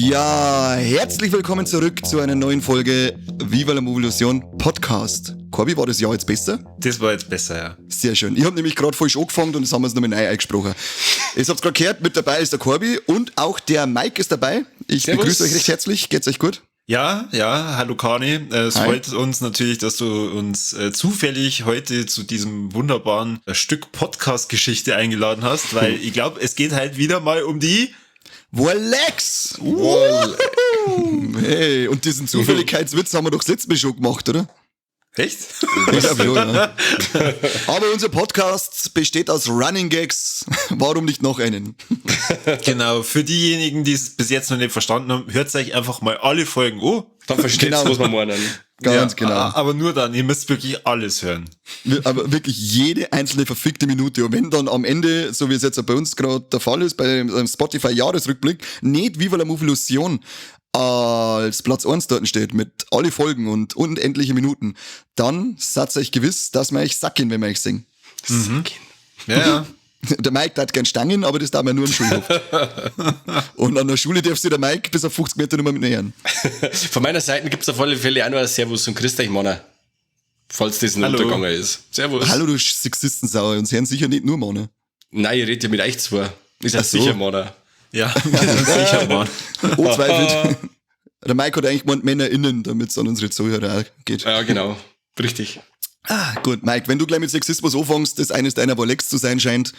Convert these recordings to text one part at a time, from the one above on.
Ja, herzlich willkommen zurück zu einer neuen Folge Viva la Movilusion Podcast. Corby, war das Jahr jetzt besser? Das war jetzt besser, ja. Sehr schön. Ich habe nämlich gerade falsch angefangen und das haben wir es nochmal neu eingesprochen. Ihr habt gerade gehört, mit dabei ist der Corby und auch der Mike ist dabei. Ich Servus. Begrüße euch recht herzlich. Geht's euch gut? Ja, hallo Kani. Es Hi. freut uns natürlich, dass du uns zufällig heute zu diesem wunderbaren Stück Podcast-Geschichte eingeladen hast, weil ich glaube, es geht halt wieder mal um die Wolex! Hey, und diesen Zufälligkeitswitz haben wir doch das letzte Mal schon gemacht, oder? Echt? Ich glaub schon, ja. Aber unser Podcast besteht aus Running Gags. Warum nicht noch einen? Genau, für diejenigen, die es bis jetzt noch nicht verstanden haben, hört euch einfach mal alle Folgen an. Dann versteht's, Genau. was wir meinen. Ganz Ja, genau. Aber nur dann, ihr müsst wirklich alles hören. Aber wirklich jede einzelne verfickte Minute. Und wenn dann am Ende, so wie es jetzt bei uns gerade der Fall ist, bei dem Spotify-Jahresrückblick, nicht Viva la Movilusion als Platz 1 dort steht, mit alle Folgen und unendliche Minuten, dann seid euch gewiss, dass wir euch sacken, wenn wir euch singen. Ja, ja. Der Mike hat gern Stangen, aber das darf man nur im Schulhof. Und an der Schule darf sich der Mike bis auf 50 Meter nicht mehr mitnähern. Von meiner Seite gibt's auf alle Fälle auch noch ein Servus und Grüß euch, Männer. Falls das noch Hallo. untergegangen ist. Servus. Hallo, du Sexistensauer, uns hören sicher nicht nur Männer. Nein, ich rede ja mit euch zwei. Ist ja Ach so. sicher, Männer. Ja, sicher, Mann. Oh, zweifelt. Der Mike hat eigentlich gemeint MännerInnen, damit es an unsere Zuhörer auch geht. Ja, genau. Richtig. Ah, gut, Mike, wenn du gleich mit Sexismus anfängst, das eines deiner Wolex zu sein scheint,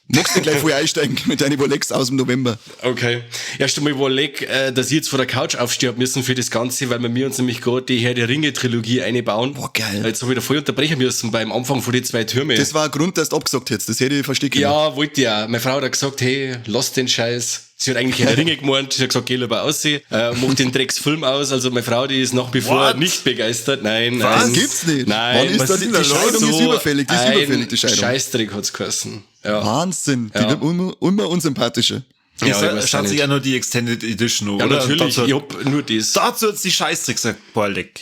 magst du gleich vorher einsteigen mit deinen Wolex aus dem November. Okay. Erst einmal überleg, dass ich jetzt vor der Couch aufstehen hab müssen für das Ganze, weil wir mir uns nämlich gerade die Herr der Ringe-Trilogie einbauen. Boah, geil. Jetzt hab ich da voll unterbrechen müssen beim Anfang von den zwei Türme. Das war ein Grund, dass du abgesagt hättest. Das hätte ich verstehen können. Ja, wollte ich auch. Meine Frau hat gesagt, hey, lass den Scheiß. Sie hat eigentlich Herr der Ringe gemeint. Sie hat gesagt, geh lieber aus, mach den Drecksfilm aus. Also meine Frau, die ist nach wie vor What? nicht begeistert. Nein, Was? nein. Das gibt's nicht. Nein. Wann ist was da die, ist denn die da los? Scheidung ist überfällig, die ist ein überfällig, die Scheidung. Scheißdreck hat's geheißen. Ja. Wahnsinn, die Ja. wird immer, immer unsympathischer. Ja, Ja, ich weiß auch schaut sich nicht. ja nur die Extended Edition an, Ja, oder? natürlich. Dazu, Ich hab nur das. dazu hat's die Scheißdreck gesagt, boah, leck.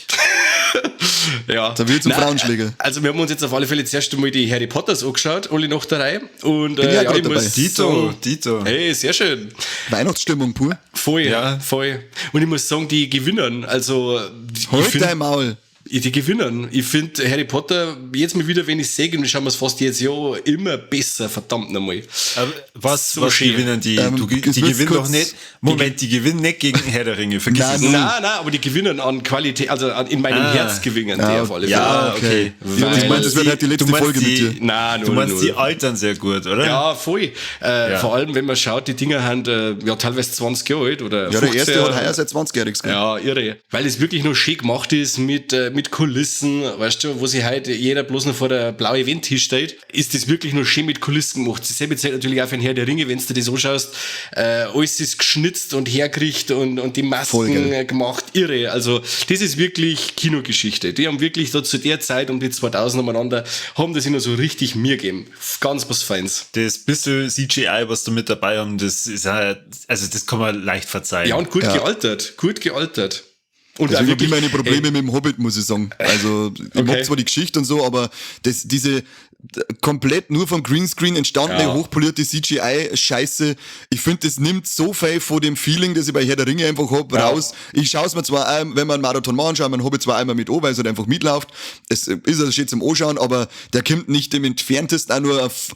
Ja. Da wird zum Nein, Frauenschläger. Also wir haben uns jetzt auf alle Fälle zuerst einmal die Harry Potters angeschaut, alle nach der Reihe. Und Bin ich auch ja, grad ich muss dabei. Dito, sagen, Dito. Hey, sehr schön. Weihnachtsstimmung pur. Voll, Ja. voll. Und ich muss sagen, die Gewinnern, also ich Halt find- dein Maul. Die gewinnen. Ich finde Harry Potter, jetzt mal wieder, wenn ich sehe, und ich schaue mir es fast jetzt ja immer besser, verdammt nochmal. Aber was, So was schön. gewinnen die? Das Die wird's gewinnen doch kurz- nicht. Moment, die gewinnen nicht gegen Herr der Ringe. Vergiss Nein, es. null. Nein, nein, aber die gewinnen an Qualität, also an, in meinem Ah. Herz gewinnen die auf alle Fälle. Ja, okay. Ich hab gemeint, das wird halt die letzte Du meinst Folge mit die- dir. Nein, Du null, meinst, null. die altern sehr gut, oder? Ja, voll. Vor allem, wenn man schaut, die Dinger sind ja teilweise 20 Jahre alt oder Ja, der 15. erste hat heuer seit 20-Jähriges gehabt. Ja, irre. Weil es wirklich noch schön gemacht ist mit Kulissen, weißt du, wo sich heute jeder bloß noch vor der blaue Wand steht, ist das wirklich noch schön mit Kulissen gemacht. Dasselbe zählt natürlich auch für den Herr der Ringe, wenn du das anschaust. Alles ist geschnitzt und hergerichtet und die Voll Masken geil. gemacht. Irre. Also, das ist wirklich Kinogeschichte. Die haben wirklich da zu der Zeit um die 2000 umeinander, haben das immer so richtig mir gegeben. Ganz was Feins. Das bisschen CGI, was du mit dabei haben, das ist halt, also das kann man leicht verzeihen. Ja, und gut Ja. gealtert. Gut gealtert. Und Deswegen auch habe ich meine Probleme ey, mit dem Hobbit, muss ich sagen. Also, ich mag zwar die Geschichte und so, aber das, diese komplett nur vom Greenscreen entstandene, Ja. hochpolierte CGI-Scheiße, ich finde, das nimmt so viel von dem Feeling, das ich bei Herr der Ringe einfach hab, raus. Ich schaue es mir zwar, wenn wir einen Marathon machen, schauen wir einen Hobbit zwar einmal mit an, weil es halt einfach mitläuft. Es ist also schön zum Anschauen, aber der kommt nicht im entferntesten auch nur auf,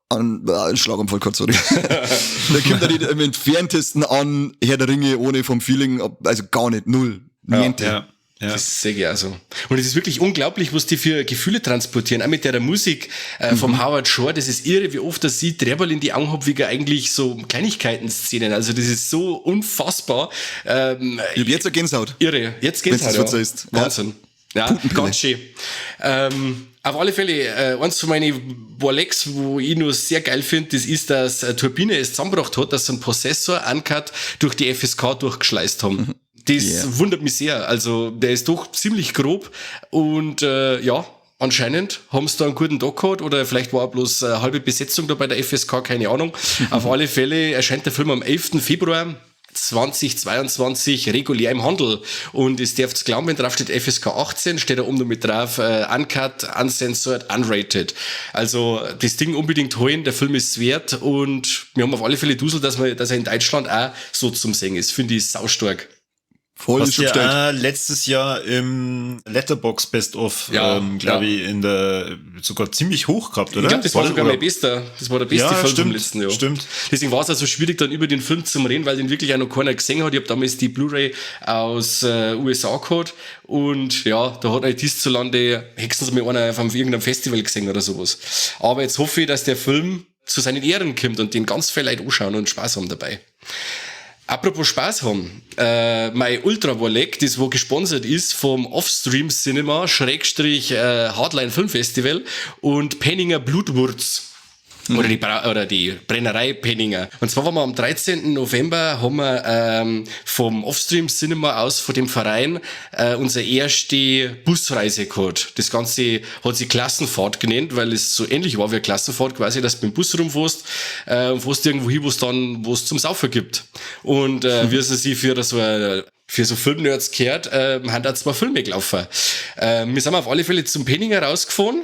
an, Schlaganfall kurz, sorry. Der kommt ja nicht im entferntesten an Herr der Ringe ohne vom Feeling, also gar nicht, null. Niente. ja. Ja. Das sehe ich auch so. Und es ist wirklich unglaublich, was die für Gefühle transportieren. Auch mit der Musik vom Howard Shore, das ist irre, wie oft dass sie Treberl in die Augen hab, wie er eigentlich so Kleinigkeiten-Szenen. Also das ist so unfassbar. Ich hab jetzt eine Gänsehaut. Irre. Jetzt geht's Wenn's halt, das ja. verzeihst. Ja. Wahnsinn. Ja, Putenpille. ganz schön. Auf alle Fälle, eins von meinen Warlex, wo ich nur sehr geil finde, das ist, dass Turbine es zusammengebracht hat, dass sie einen Prozessor uncut durch die FSK durchgeschleist haben. Das Yeah. wundert mich sehr. Also, der ist doch ziemlich grob und ja, anscheinend haben sie da einen guten Tag gehabt oder vielleicht war auch bloß halbe Besetzung da bei der FSK, keine Ahnung. Auf alle Fälle erscheint der Film am 11. Februar. 2022 regulär im Handel. Und es darf glauben, wenn drauf steht FSK 18, steht da oben noch mit drauf, uncut, uncensored, unrated. Also das Ding unbedingt holen, der Film ist wert und wir haben auf alle Fälle Dusel, dass er in Deutschland auch so zum Sehen ist. Finde ich saustark. Voll. Hast ja auch letztes Jahr im Letterboxd Best of, ja, glaube ich, in der sogar ziemlich hoch gehabt, oder? Ich glaube, das war sogar mein bester. Das war der beste Film vom letzten Jahr. Stimmt. Deswegen war es also schwierig, dann über den Film zu reden, weil den wirklich auch noch keiner gesehen hat. Ich habe damals die Blu-ray aus USA gehabt und ja, da hat halt hierzulande höchstens mal einer von irgendeinem Festival gesehen oder sowas. Aber jetzt hoffe ich, dass der Film zu seinen Ehren kommt und den ganz viele Leute anschauen und Spaß haben dabei. Apropos Spaß haben, mein Ultra Warleck, das wo gesponsert ist vom Offstream Cinema Schrägstrich Hardline Film Festival und Penninger Blutwurz. Oder die Brennerei Penninger. Und zwar waren wir am 13. November, haben wir vom Offstream Cinema aus, von dem Verein, unsere erste Busreise gehabt. Das Ganze hat sich Klassenfahrt genannt, weil es so ähnlich war wie eine Klassenfahrt quasi, dass du mit dem Bus rumfährst, und fährst irgendwo hin, wo es zum Saufen gibt. Und wie es sich für so ein für so Filmnerds gehört, haben da 2 Filme gelaufen. Wir sind auf alle Fälle zum Penninger rausgefahren,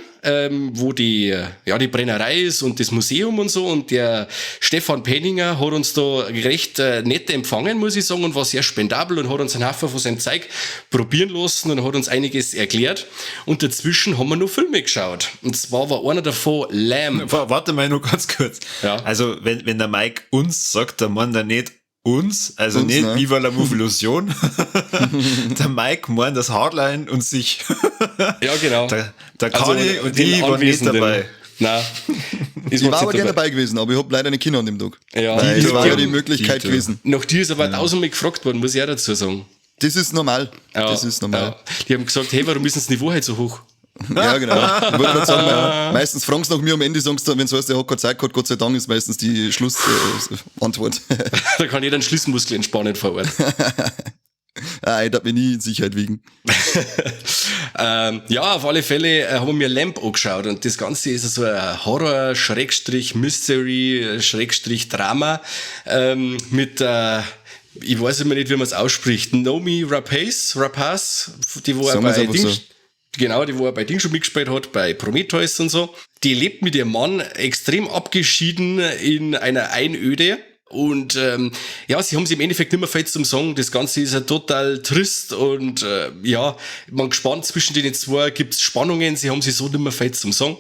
wo die Brennerei ist und das Museum und so. Und der Stefan Penninger hat uns da recht nett empfangen, muss ich sagen, und war sehr spendabel und hat uns einen Haufen von seinem Zeug probieren lassen und hat uns einiges erklärt. Und dazwischen haben wir noch Filme geschaut. Und zwar war einer davon Lamb. Warte mal nur ganz kurz. Ja. Also, wenn der Mike uns sagt, dann meint er nicht uns, also uns, nicht, ne? Viva la Movolution. Der Mike meint das Hardline und sich. Ja, genau. Der Kani also, und ich waren nicht dabei. Nein. Ich war aber gerne dabei gewesen, aber ich hab leider nicht Kinder an dem Tag. Ja. Weil das war ja die Möglichkeit gewesen. Nach dir ist aber tausendmal gefragt worden, muss ich auch dazu sagen. Das ist normal. Ja, das ist normal. Ja. Die haben gesagt, hey, warum ist denn das Niveau heute so hoch? Ja, genau. Ich wollte gerade sagen, meistens fragen sie nach mir am Ende, sagen sie dann, wenn es heißt, der hat keine Zeit gehabt, Gott sei Dank, ist meistens die Schlussantwort. Da kann jeder einen Schlüsselmuskel entspannen vor Ort. Ich darf mich nie in Sicherheit wiegen. Ja, auf alle Fälle haben wir Lamb angeschaut und das Ganze ist so ein Horror, Schrägstrich, Mystery, Schrägstrich, Drama mit ich weiß immer nicht, wie man es ausspricht, Noomi Rapace, die wo er bei Ding, so. Genau, die wo er bei Ding schon mitgespielt hat, bei Prometheus und so. Die lebt mit ihrem Mann extrem abgeschieden in einer Einöde. Und ja, sie haben sich im Endeffekt nicht mehr viel zum Sagen. Das Ganze ist ja total trist und ja, man gespannt zwischen den zwei gibt's Spannungen, sie haben sich so nicht mehr viel zum Sagen.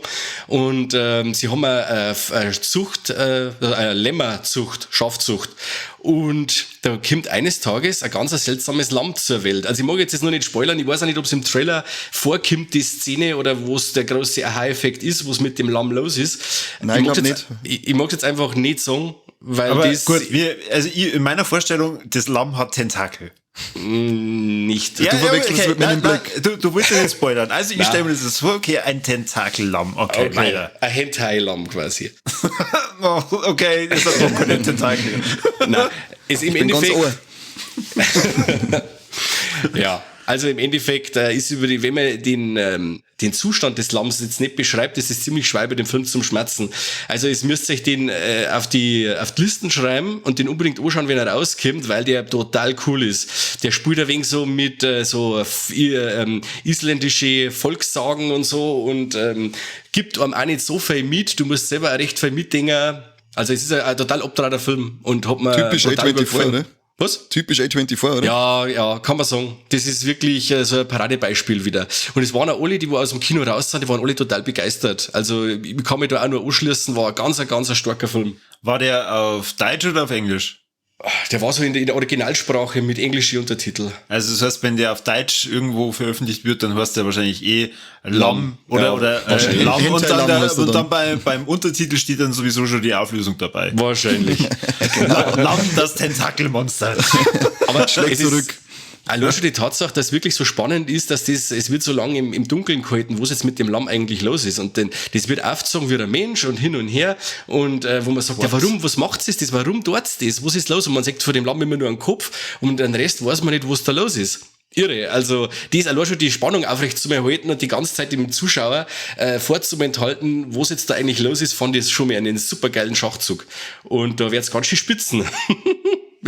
Und sie haben eine Zucht, eine Lämmerzucht, Schafzucht. Und da kommt eines Tages ein ganz seltsames Lamm zur Welt. Also ich mag jetzt das noch nicht spoilern, ich weiß auch nicht, ob es im Trailer vorkommt, die Szene, oder wo es der große Aha-Effekt ist, was mit dem Lamm los ist. Nein, ich glaube nicht. Ich mag jetzt einfach nicht sagen, weil aber das... gut, in meiner Vorstellung, das Lamm hat Tentakel. Nicht. Ja, du verwechselst okay, mit Men in Black. Du willst ja nicht spoilern. Also ich stelle mir das jetzt vor, okay, ein Tentakellamm. Okay, weiter. Ein Hentai-Lamm quasi. Okay, das hat doch keinen Tentakel. Nein, ist im Ich bin ganz Endeffekt... Ohr. Ja, also im Endeffekt ist über die, wenn man den Zustand des Lamms jetzt nicht beschreibt, ist es ziemlich schwer bei dem Film zum Schmerzen. Also es müsst euch den auf die Listen schreiben und den unbedingt anschauen, wenn er rauskommt, weil der total cool ist. Der spielt ein wenig so mit isländische Volkssagen und so und gibt einem auch nicht so viel mit. Du musst selber auch recht viel mitdenken. Also es ist ein total obdrater Film und hat mir typisch total gut A24, gefallen. oder? Was? Typisch A24, oder? Ja, ja, kann man sagen. Das ist wirklich so ein Paradebeispiel wieder. Und es waren auch alle, die wo aus dem Kino raus sind, die waren alle total begeistert. Also ich kann mich da auch nur anschließen, war ein ganz, ganz starker Film. War der auf Deutsch oder auf Englisch? Der war so in der Originalsprache mit englischen Untertitel. Also das heißt, wenn der auf Deutsch irgendwo veröffentlicht wird, dann heißt der wahrscheinlich eh Lamm oder, ja, oder Lamm und dann, und dann beim Untertitel steht dann sowieso schon die Auflösung dabei. Wahrscheinlich. Genau. Lamm, das Tentakelmonster. Aber schlägt zurück. Allein schon die Tatsache, dass es wirklich so spannend ist, dass das, es wird so lange im Dunkeln gehalten, was jetzt mit dem Lamm eigentlich los ist. Und denn, das wird aufgezogen wie ein Mensch und hin und her. Und wo man sagt, ja, warum, was macht es das? Warum tut's das? Was ist los? Und man sagt vor dem Lamm immer nur einen Kopf und den Rest weiß man nicht, was da los ist. Irre. Also, die ist allein schon die Spannung aufrecht zu erhalten und die ganze Zeit dem Zuschauer vorzuenthalten, was jetzt da eigentlich los ist, fand ich schon mal einen supergeilen Schachzug. Und da wird's ganz schön spitzen.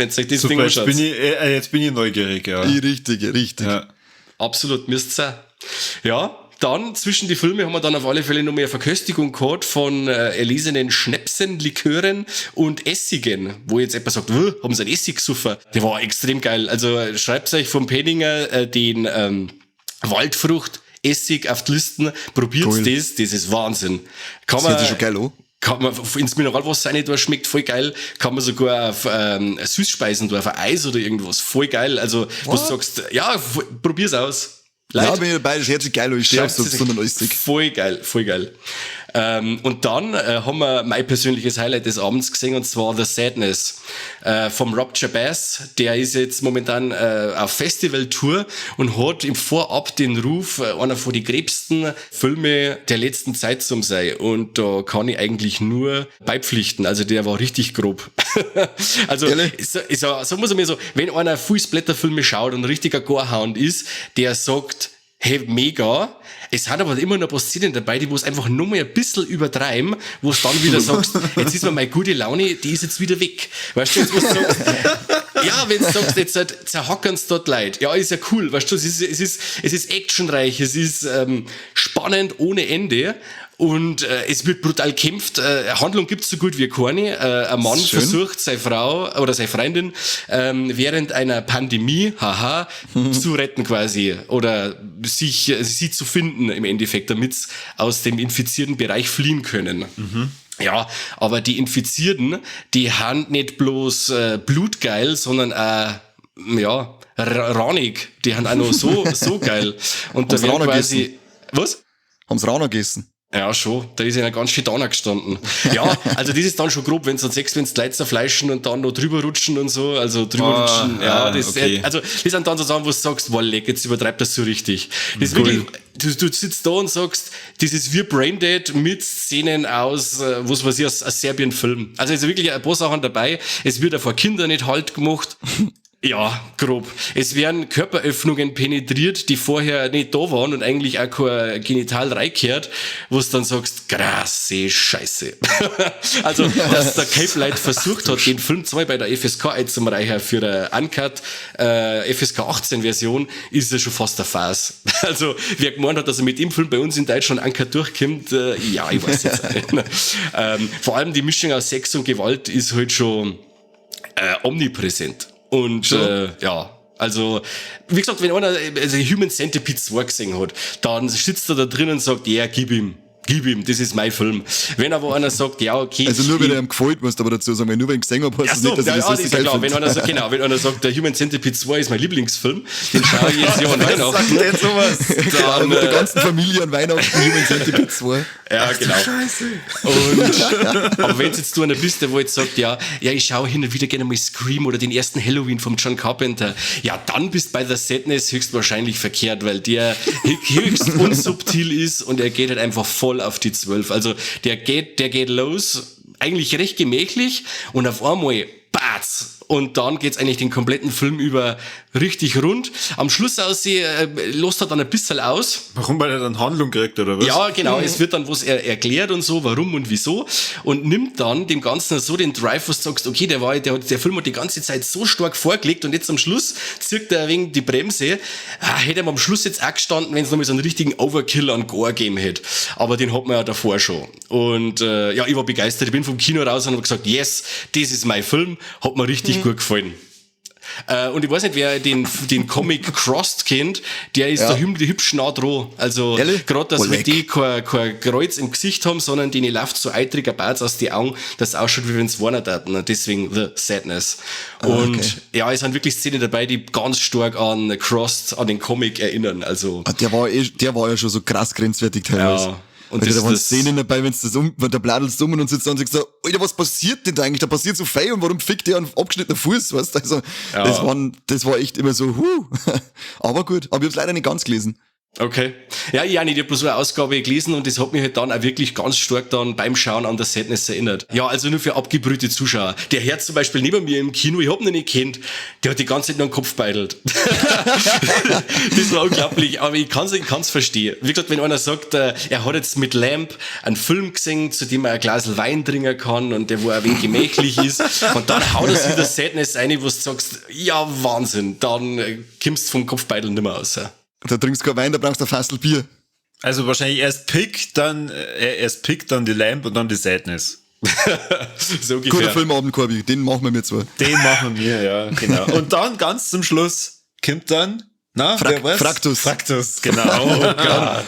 Wenn euch das Super, Ding jetzt anschaut. bin ich, jetzt bin ich neugierig, ja. Richtig, richtig. Ja. Absolut, müsst's auch. Ja, dann zwischen die Filme haben wir dann auf alle Fälle noch mehr Verköstigung gehabt von erlesenen Schnäpsen, Likören und Essigen, wo jetzt jemand sagt, haben sie einen Essig gesoffen? Der war extrem geil. Also schreibt euch vom Penninger den Waldfrucht Essig auf die Listen, probiert Cool. das ist Wahnsinn. Kann Das man, hört sich schon geil an. Kann man ins Mineralwasser rein, da schmeckt voll geil. Kann man sogar auf Süßspeisen, da auf ein Eis oder irgendwas, voll geil. Also, wo du sagst, ja, probier's aus. Ja, Leute, bin ich dabei, das hört sich geil an. Ich stehe auf so Schreibt's besonders lustig. Voll geil, voll geil. Und dann haben wir mein persönliches Highlight des Abends gesehen, und zwar The Sadness vom Rob Jabbaz. Der ist jetzt momentan auf Festivaltour und hat im Vorab den Ruf, einer von den gröbsten Filme der letzten Zeit zum sein. Und da kann ich eigentlich nur beipflichten. Also der war richtig grob. Also, Ehrlich? so muss ich mir so, wenn einer Fußblätterfilme schaut und ein richtiger Gorehound ist, der sagt, hey, mega. Es hat aber immer noch ein paar Szenen dabei, die wo es einfach nur mal ein bisschen übertreiben, wo es dann wieder sagst, jetzt ist mir meine gute Laune, die ist jetzt wieder weg. Weißt du, jetzt wo du sagst, ja, wenn du sagst, jetzt halt zerhacken's dort Leid. Ja, ist ja cool, weißt du, es ist actionreich, es ist spannend ohne Ende. Und es wird brutal gekämpft. Handlung gibt's so gut wie keine. Ein Mann Schön. versucht, seine Frau oder seine Freundin während einer Pandemie, haha, zu retten quasi. Oder sie zu finden im Endeffekt, damit sie aus dem infizierten Bereich fliehen können. Ja, aber die Infizierten, die haben nicht bloß blutgeil, sondern auch, ja, ranig. Die haben auch noch so, so geil. Und da Haben's werden Rana quasi. gegessen? Was? Haben's Rana gegessen? Ja, schon. Da ist einer ganz schön da gestanden. Ja, also das ist dann schon grob, wenn du dann siehst, wenn die Leute zerfleischen und dann noch drüber rutschen und so. Also drüber rutschen, ja, Ah, das, okay. also das sind dann so Sachen, wo du sagst, boah, leck, jetzt übertreibt das so richtig. Das ist wirklich, du sitzt da und sagst, das ist wie Braindead mit Szenen aus, was weiß ich, aus Serbien-Film. Also es ist wirklich ein paar Sachen dabei. Es wird auch vor Kindern nicht halt gemacht. Ja, grob. Es werden Körperöffnungen penetriert, die vorher nicht da waren und eigentlich auch kein Genital reingehört, wo du dann sagst, krasse Scheiße. Also, dass der Capelight versucht hat, den Film 2 bei der FSK einzureichen für eine Uncut FSK 18 Version, ist ja schon fast eine Farce. Also, wer gemeint hat, dass er mit dem Film bei uns in Deutschland Uncut durchkommt, ja, ich weiß jetzt auch nicht. Vor allem die Mischung aus Sex und Gewalt ist halt schon omnipräsent. Und ja, also, wie gesagt, wenn einer also Human Centipede 2 gesehen hat, dann sitzt er da drin und sagt, ja, gib ihm. Gib ihm, das ist mein Film. Wenn aber einer sagt, ja, okay. Also nur, wenn er ihm gefällt, musst du aber dazu sagen, wenn nur wenn ich gesehen habe, heißt Ja, das so, nicht, dass ja, ich das ja, das richtig ist ja geil klar. finde. Wenn einer sagt, genau, wenn einer sagt, der Human Centipede 2 ist mein Lieblingsfilm, den schaue ich jedes Jahr an Weihnachten. Sagt der sowas? Genau, Dann, mit der ganzen Familie an Weihnachten Human Centipede 2. Ja, genau. Und, aber wenn jetzt du einer bist, der wo jetzt sagt, ja, ja, ich schaue hin und wieder gerne mal Scream oder den ersten Halloween vom John Carpenter, ja, dann bist bei The Sadness höchstwahrscheinlich verkehrt, weil der höchst unsubtil ist und er geht halt einfach voll auf die 12. Also der geht los, eigentlich recht gemächlich und auf einmal batz! Und dann geht's eigentlich den kompletten Film über richtig rund. Am Schluss aussehen, lässt er dann ein bisschen aus. Warum, weil er dann Handlung kriegt, oder was? Ja, genau. Es wird dann was er erklärt und so, warum und wieso. Und nimmt dann dem Ganzen so den Drive, wo du sagst, okay, der Film hat die ganze Zeit so stark vorgelegt und jetzt am Schluss zirkt er ein wenig die Bremse. Ah, hätte er am Schluss jetzt auch gestanden, wenn es nochmal so einen richtigen Overkill an Gore gegeben hätte. Aber den hat man ja davor schon. Und ja, ich war begeistert. Ich bin vom Kino raus und habe gesagt, yes, das ist mein Film. Hat mir richtig gut gefallen. Und ich weiß nicht, wer den Comic Crossed kennt, der ist da hübsch nah dran. Also Ehrlich? gerade, dass Oh, halt leck. die kein Kreuz im Gesicht haben, sondern denen läuft so eitriger Bart aus die Augen, dass es ausschaut, wie wenn's weinen taten. Und deswegen The Sadness. Und okay. ja, es sind wirklich Szenen dabei, die ganz stark an Crossed, an den Comic erinnern. Also Ah, der war ja schon so krass grenzwertig teilweise. Ja. Und Und da waren Szenen dabei, wenn's das um, wenn der bladelst um und sitzt da und sagst so, Alter, was passiert denn da eigentlich? Da passiert so viel und warum fickt der einen abgeschnittenen Fuß, weißt du? Also, das war echt immer so, huh. Aber gut, aber ich hab's leider nicht ganz gelesen. Okay. Ja, ich auch nicht. Ich hab bloß eine Ausgabe gelesen und das hat mich halt dann auch wirklich ganz stark dann beim Schauen an der Sadness erinnert. Ja, also nur für abgebrühte Zuschauer. Der Herr zum Beispiel neben mir im Kino, ich hab ihn nicht kennt, der hat die ganze Zeit nur den Kopf beidelt. Das war unglaublich, aber ich kann's verstehen. Wie gesagt, wenn einer sagt, er hat jetzt mit Lamb einen Film gesehen, zu dem er ein Glas Wein trinken kann und der, wo ein wenig gemächlich ist, und dann haut er sich der Sadness rein, wo du sagst, ja, Wahnsinn, dann kommst du vom Kopfbeideln nimmer raus. Da trinkst du kein Wein, da brauchst du ein Fassel Bier. Also wahrscheinlich erst Pig, dann die Lamb und dann die Sadness. So ungefähr. Guter Filmabend, Corby, den machen wir zwei. Den machen wir, ja, genau. Und dann ganz zum Schluss kommt dann, na, wer weiß? Fraktus. Fraktus, genau. Oh Gott.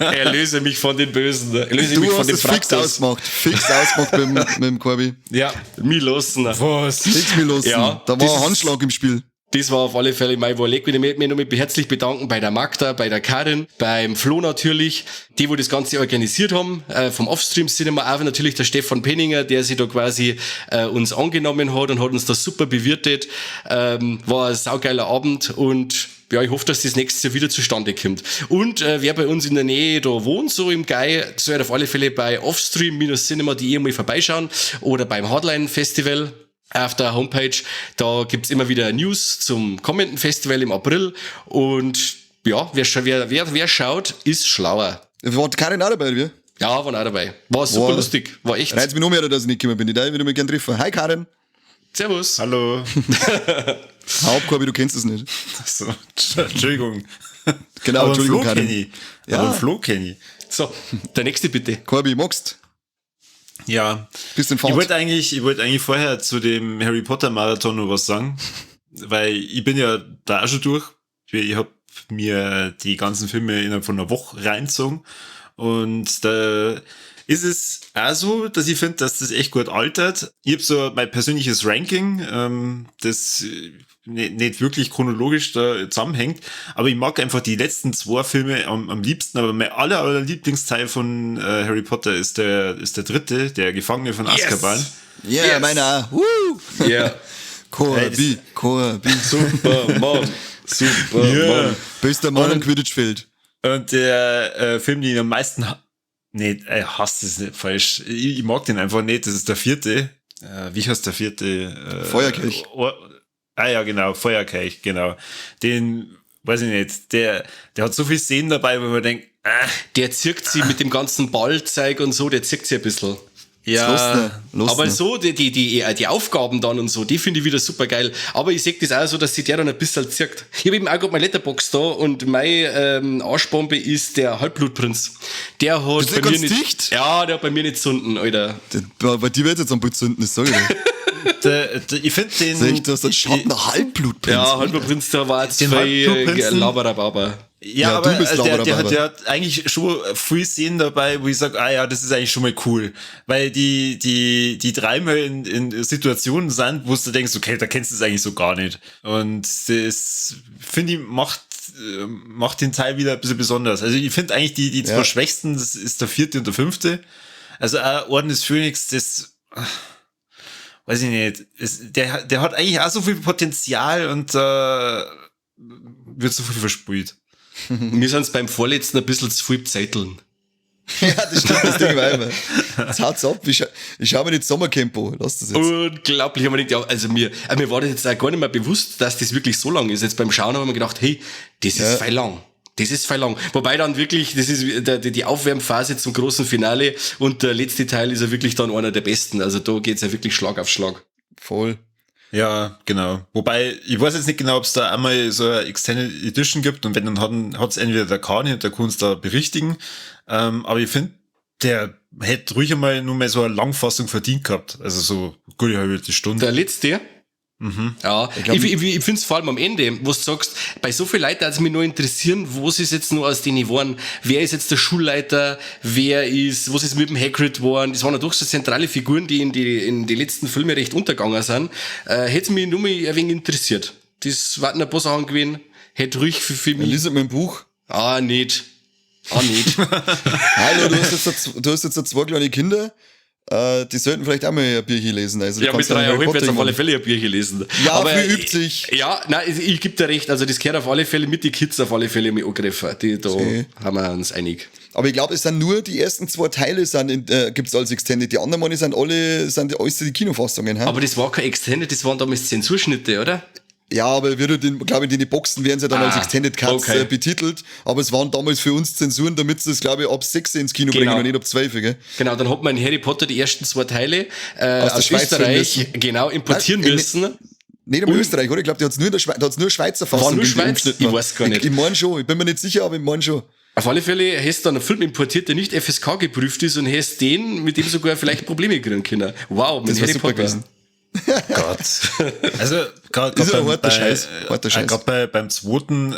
Erlöse mich von den Bösen. Erlöse du mich von hast dem es fix Fraktus. ausgemacht. Fix ausgemacht mit dem Corby. Ja, mi lassen. Was? Fix mi lassen. Ja, da war ein Handschlag im Spiel. Das war auf alle Fälle mein Überleg. Ich möchte mich nochmal herzlich bedanken bei der Magda, bei der Karin, beim Flo natürlich, die, wo das Ganze organisiert haben, vom Offstream Cinema, auch natürlich der Stefan Penninger, der sich da quasi uns angenommen hat und hat uns da super bewirtet. War ein saugeiler Abend und ja, ich hoffe, dass das nächstes Jahr wieder zustande kommt. Und wer bei uns in der Nähe da wohnt, so im Gei, soll auf alle Fälle bei offstream-cinema.de mal vorbeischauen oder beim Hardline Festival. Auf der Homepage, da gibt's immer wieder News zum kommenden Festival im April und ja, wer schaut, ist schlauer. War Karin auch dabei, oder wie? Ja, war auch dabei. War super lustig, war echt. Reizt mich noch mehr, dass ich nicht gekommen bin. Die würde ich mich gern treffen. Hi Karin. Servus. Hallo. Hauptkorbi, du kennst es nicht. So, Entschuldigung. Genau, aber Entschuldigung, Flo Karin. kenn ich. Ja. Aber Flo kenn ich. So, der nächste bitte. Corby, magst? Ja. Bist in Fahrt. Ich wollte eigentlich vorher zu dem Harry Potter Marathon noch was sagen, weil ich bin ja da auch schon durch. Ich hab mir die ganzen Filme innerhalb von einer Woche reingezogen und da ist es auch so, dass ich finde, dass das echt gut altert. Ich hab so mein persönliches Ranking, das nicht wirklich chronologisch da zusammenhängt, aber ich mag einfach die letzten zwei Filme am liebsten, aber mein aller Lieblingsteil von Harry Potter ist der dritte, der Gefangene von Azkaban. Yes. Yeah, Yes. meiner. Woo. Yeah. Corby, Corby. Super Mann. Super Yeah. Mann. Bester Mann im Quidditch-Feld. Und der Film, den ich am meisten hasse, ist nicht falsch. Ich mag den einfach nicht. Das ist der vierte. Wie heißt der vierte? Feuerkelch. Ja, genau. Feuerkelch, genau. Den, weiß ich nicht, der hat so viel Szenen dabei, wo man denkt, Der zirkt sie mit dem ganzen Ballzeug und so, der zirkt sie ein bisschen. Ja, los, aber ne. so, die Aufgaben dann und so, die finde ich wieder super geil. Aber ich sehe das auch so, dass sich der dann ein bisschen zirkt. Ich habe eben auch gerade mein Letterboxd da und meine Arschbombe ist der Halbblutprinz. Der hat Bist du bei mir ganz nicht. dicht? Ja, der hat bei mir nicht zünden, Alter. Bei dir wird jetzt am Blut zünden, das sag ich dir. Ich finde den. Sag ich, du hast einen Schatten Halbblutprinz. Ja, Halbblutprinz, da war jetzt Den viel Laberababa. Ja, Ja, aber du bist der hat eigentlich schon viel Szenen dabei, wo ich sage, ah ja, das ist eigentlich schon mal cool. Weil die dreimal in Situationen sind, wo du denkst, okay, da kennst du es eigentlich so gar nicht. Und das, finde ich, macht den Teil wieder ein bisschen besonders. Also ich finde eigentlich die zwei schwächsten, das ist der vierte und der fünfte. Also auch Orden des Phönix, das weiß ich nicht. Der hat eigentlich auch so viel Potenzial und wird so viel versprüht. Wir sind beim vorletzten ein bisschen zu viel zeiteln. Ja, das stimmt, das Ding war immer. Jetzt haut's ab. Ich schau mir nicht Sommercamp an. Lass das jetzt. Unglaublich. Ich gedacht, ja, also mir war das jetzt auch gar nicht mehr bewusst, dass das wirklich so lang ist. Jetzt beim Schauen haben wir gedacht, hey, das ist viel lang. Das ist viel lang. Wobei dann wirklich, das ist die Aufwärmphase zum großen Finale und der letzte Teil ist ja wirklich dann einer der besten. Also da geht's ja wirklich Schlag auf Schlag. Voll. Ja, genau. Wobei, ich weiß jetzt nicht genau, ob es da einmal so eine Extended Edition gibt und wenn, dann hat es entweder der Kani und der Kunst da berichtigen. Aber ich finde, der hätte ruhig einmal nur mal so eine Langfassung verdient gehabt. Also so gute halbe Stunde. Der letzte? Mhm. Ja, ich finde es vor allem am Ende, wo du sagst, bei so vielen Leuten, als mich nur interessieren, was ist jetzt nur aus denen geworden, wer ist jetzt der Schulleiter, was ist mit dem Hagrid geworden, das waren ja doch so zentrale Figuren, die in die letzten Filme recht untergegangen sind, hätte mich nur mal ein wenig interessiert. Das waren ein paar Sachen gewesen, hätte ruhig für mich. Lies mit dem Buch. Ah, nicht. Ah, nicht. Hallo, du hast jetzt zwei kleine Kinder. Die sollten vielleicht auch mal ein Bierchen lesen. Also, ja, mit 3,5 wird auf alle Fälle ein Bierchen lesen. Ja, aber früh übt sich. Ja, nein, ich gebe dir recht. Also das gehört auf alle Fälle mit die Kids auf alle Fälle mit angegriffen. Die, da haben wir uns einig. Aber ich glaube, es sind nur die ersten 2 Teile gibt's als Extended. Die anderen Male sind alle, sind alles die Kinofassungen. He? Aber das war kein Extended, das waren damals Zensurschnitte, oder? Ja, aber wird in, glaube ich, in den Boxen werden sie dann als Extended Cuts betitelt. Aber es waren damals für uns Zensuren, damit sie es, glaube ich, ab 6 ins Kino bringen und nicht ab 12, gell? Genau, dann hat man in Harry Potter die ersten 2 Teile aus der Schweiz Österreich, genau, importieren müssen. Nicht in Österreich, oder? Ich glaube, die hat's nur in der da hat's nur Schweizer Fassung. War nur Schweiz? Ich weiß gar nicht. Ich mein schon, ich bin mir nicht sicher, aber ich mein schon. Auf alle Fälle hast du dann einen Film importiert, der nicht FSK geprüft ist und hast den, mit dem sogar vielleicht Probleme kriegen können. Wow, mit das Harry super Potter. Gewesen. Gott. Also, gerade beim zweiten,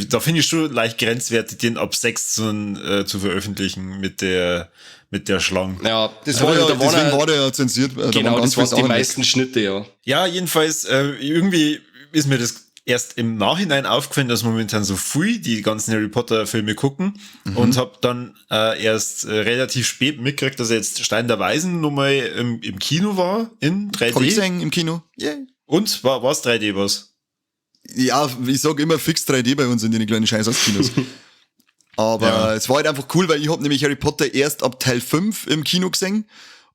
da finde ich schon leicht grenzwertig, den ab 6 zu veröffentlichen mit der Schlange. Ja, das war ja, deswegen war der ja zensiert. Genau, das waren die meisten Schnitte, ja. Ja, jedenfalls, irgendwie ist mir das erst im Nachhinein aufgefallen, dass momentan so früh die ganzen Harry Potter Filme gucken und habe dann erst relativ spät mitgekriegt, dass jetzt Stein der Weisen nochmal im Kino war, in 3D. Hab ich gesehen im Kino, yeah. Und? War's 3D was? Ja, ich sag immer fix 3D bei uns in den kleinen Scheiß-Kinos. Aber ja, es war halt einfach cool, weil ich hab nämlich Harry Potter erst ab Teil 5 im Kino gesehen.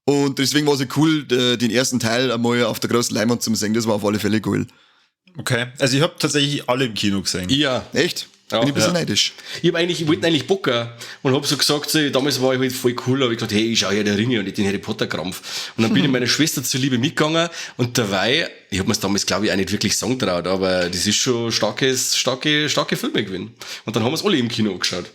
Und deswegen war es halt cool, den ersten Teil einmal auf der großen Leinwand zu sehen. Das war auf alle Fälle cool. Okay, also ich habe tatsächlich alle im Kino gesehen. Ja. Echt? Ja. Bin ich ein bisschen neidisch. Ich wollte eigentlich Bock und hab so gesagt, so, damals war ich halt voll cool, hab ich gesagt, hey, ich schau ja der Ringe und nicht den Harry Potter Krampf. Und dann bin ich meiner Schwester zuliebe mitgegangen und dabei, ich hab mir's damals, glaube ich, auch nicht wirklich sagen traut, aber das ist schon starke Filme gewesen. Und dann haben wir's alle im Kino angeschaut.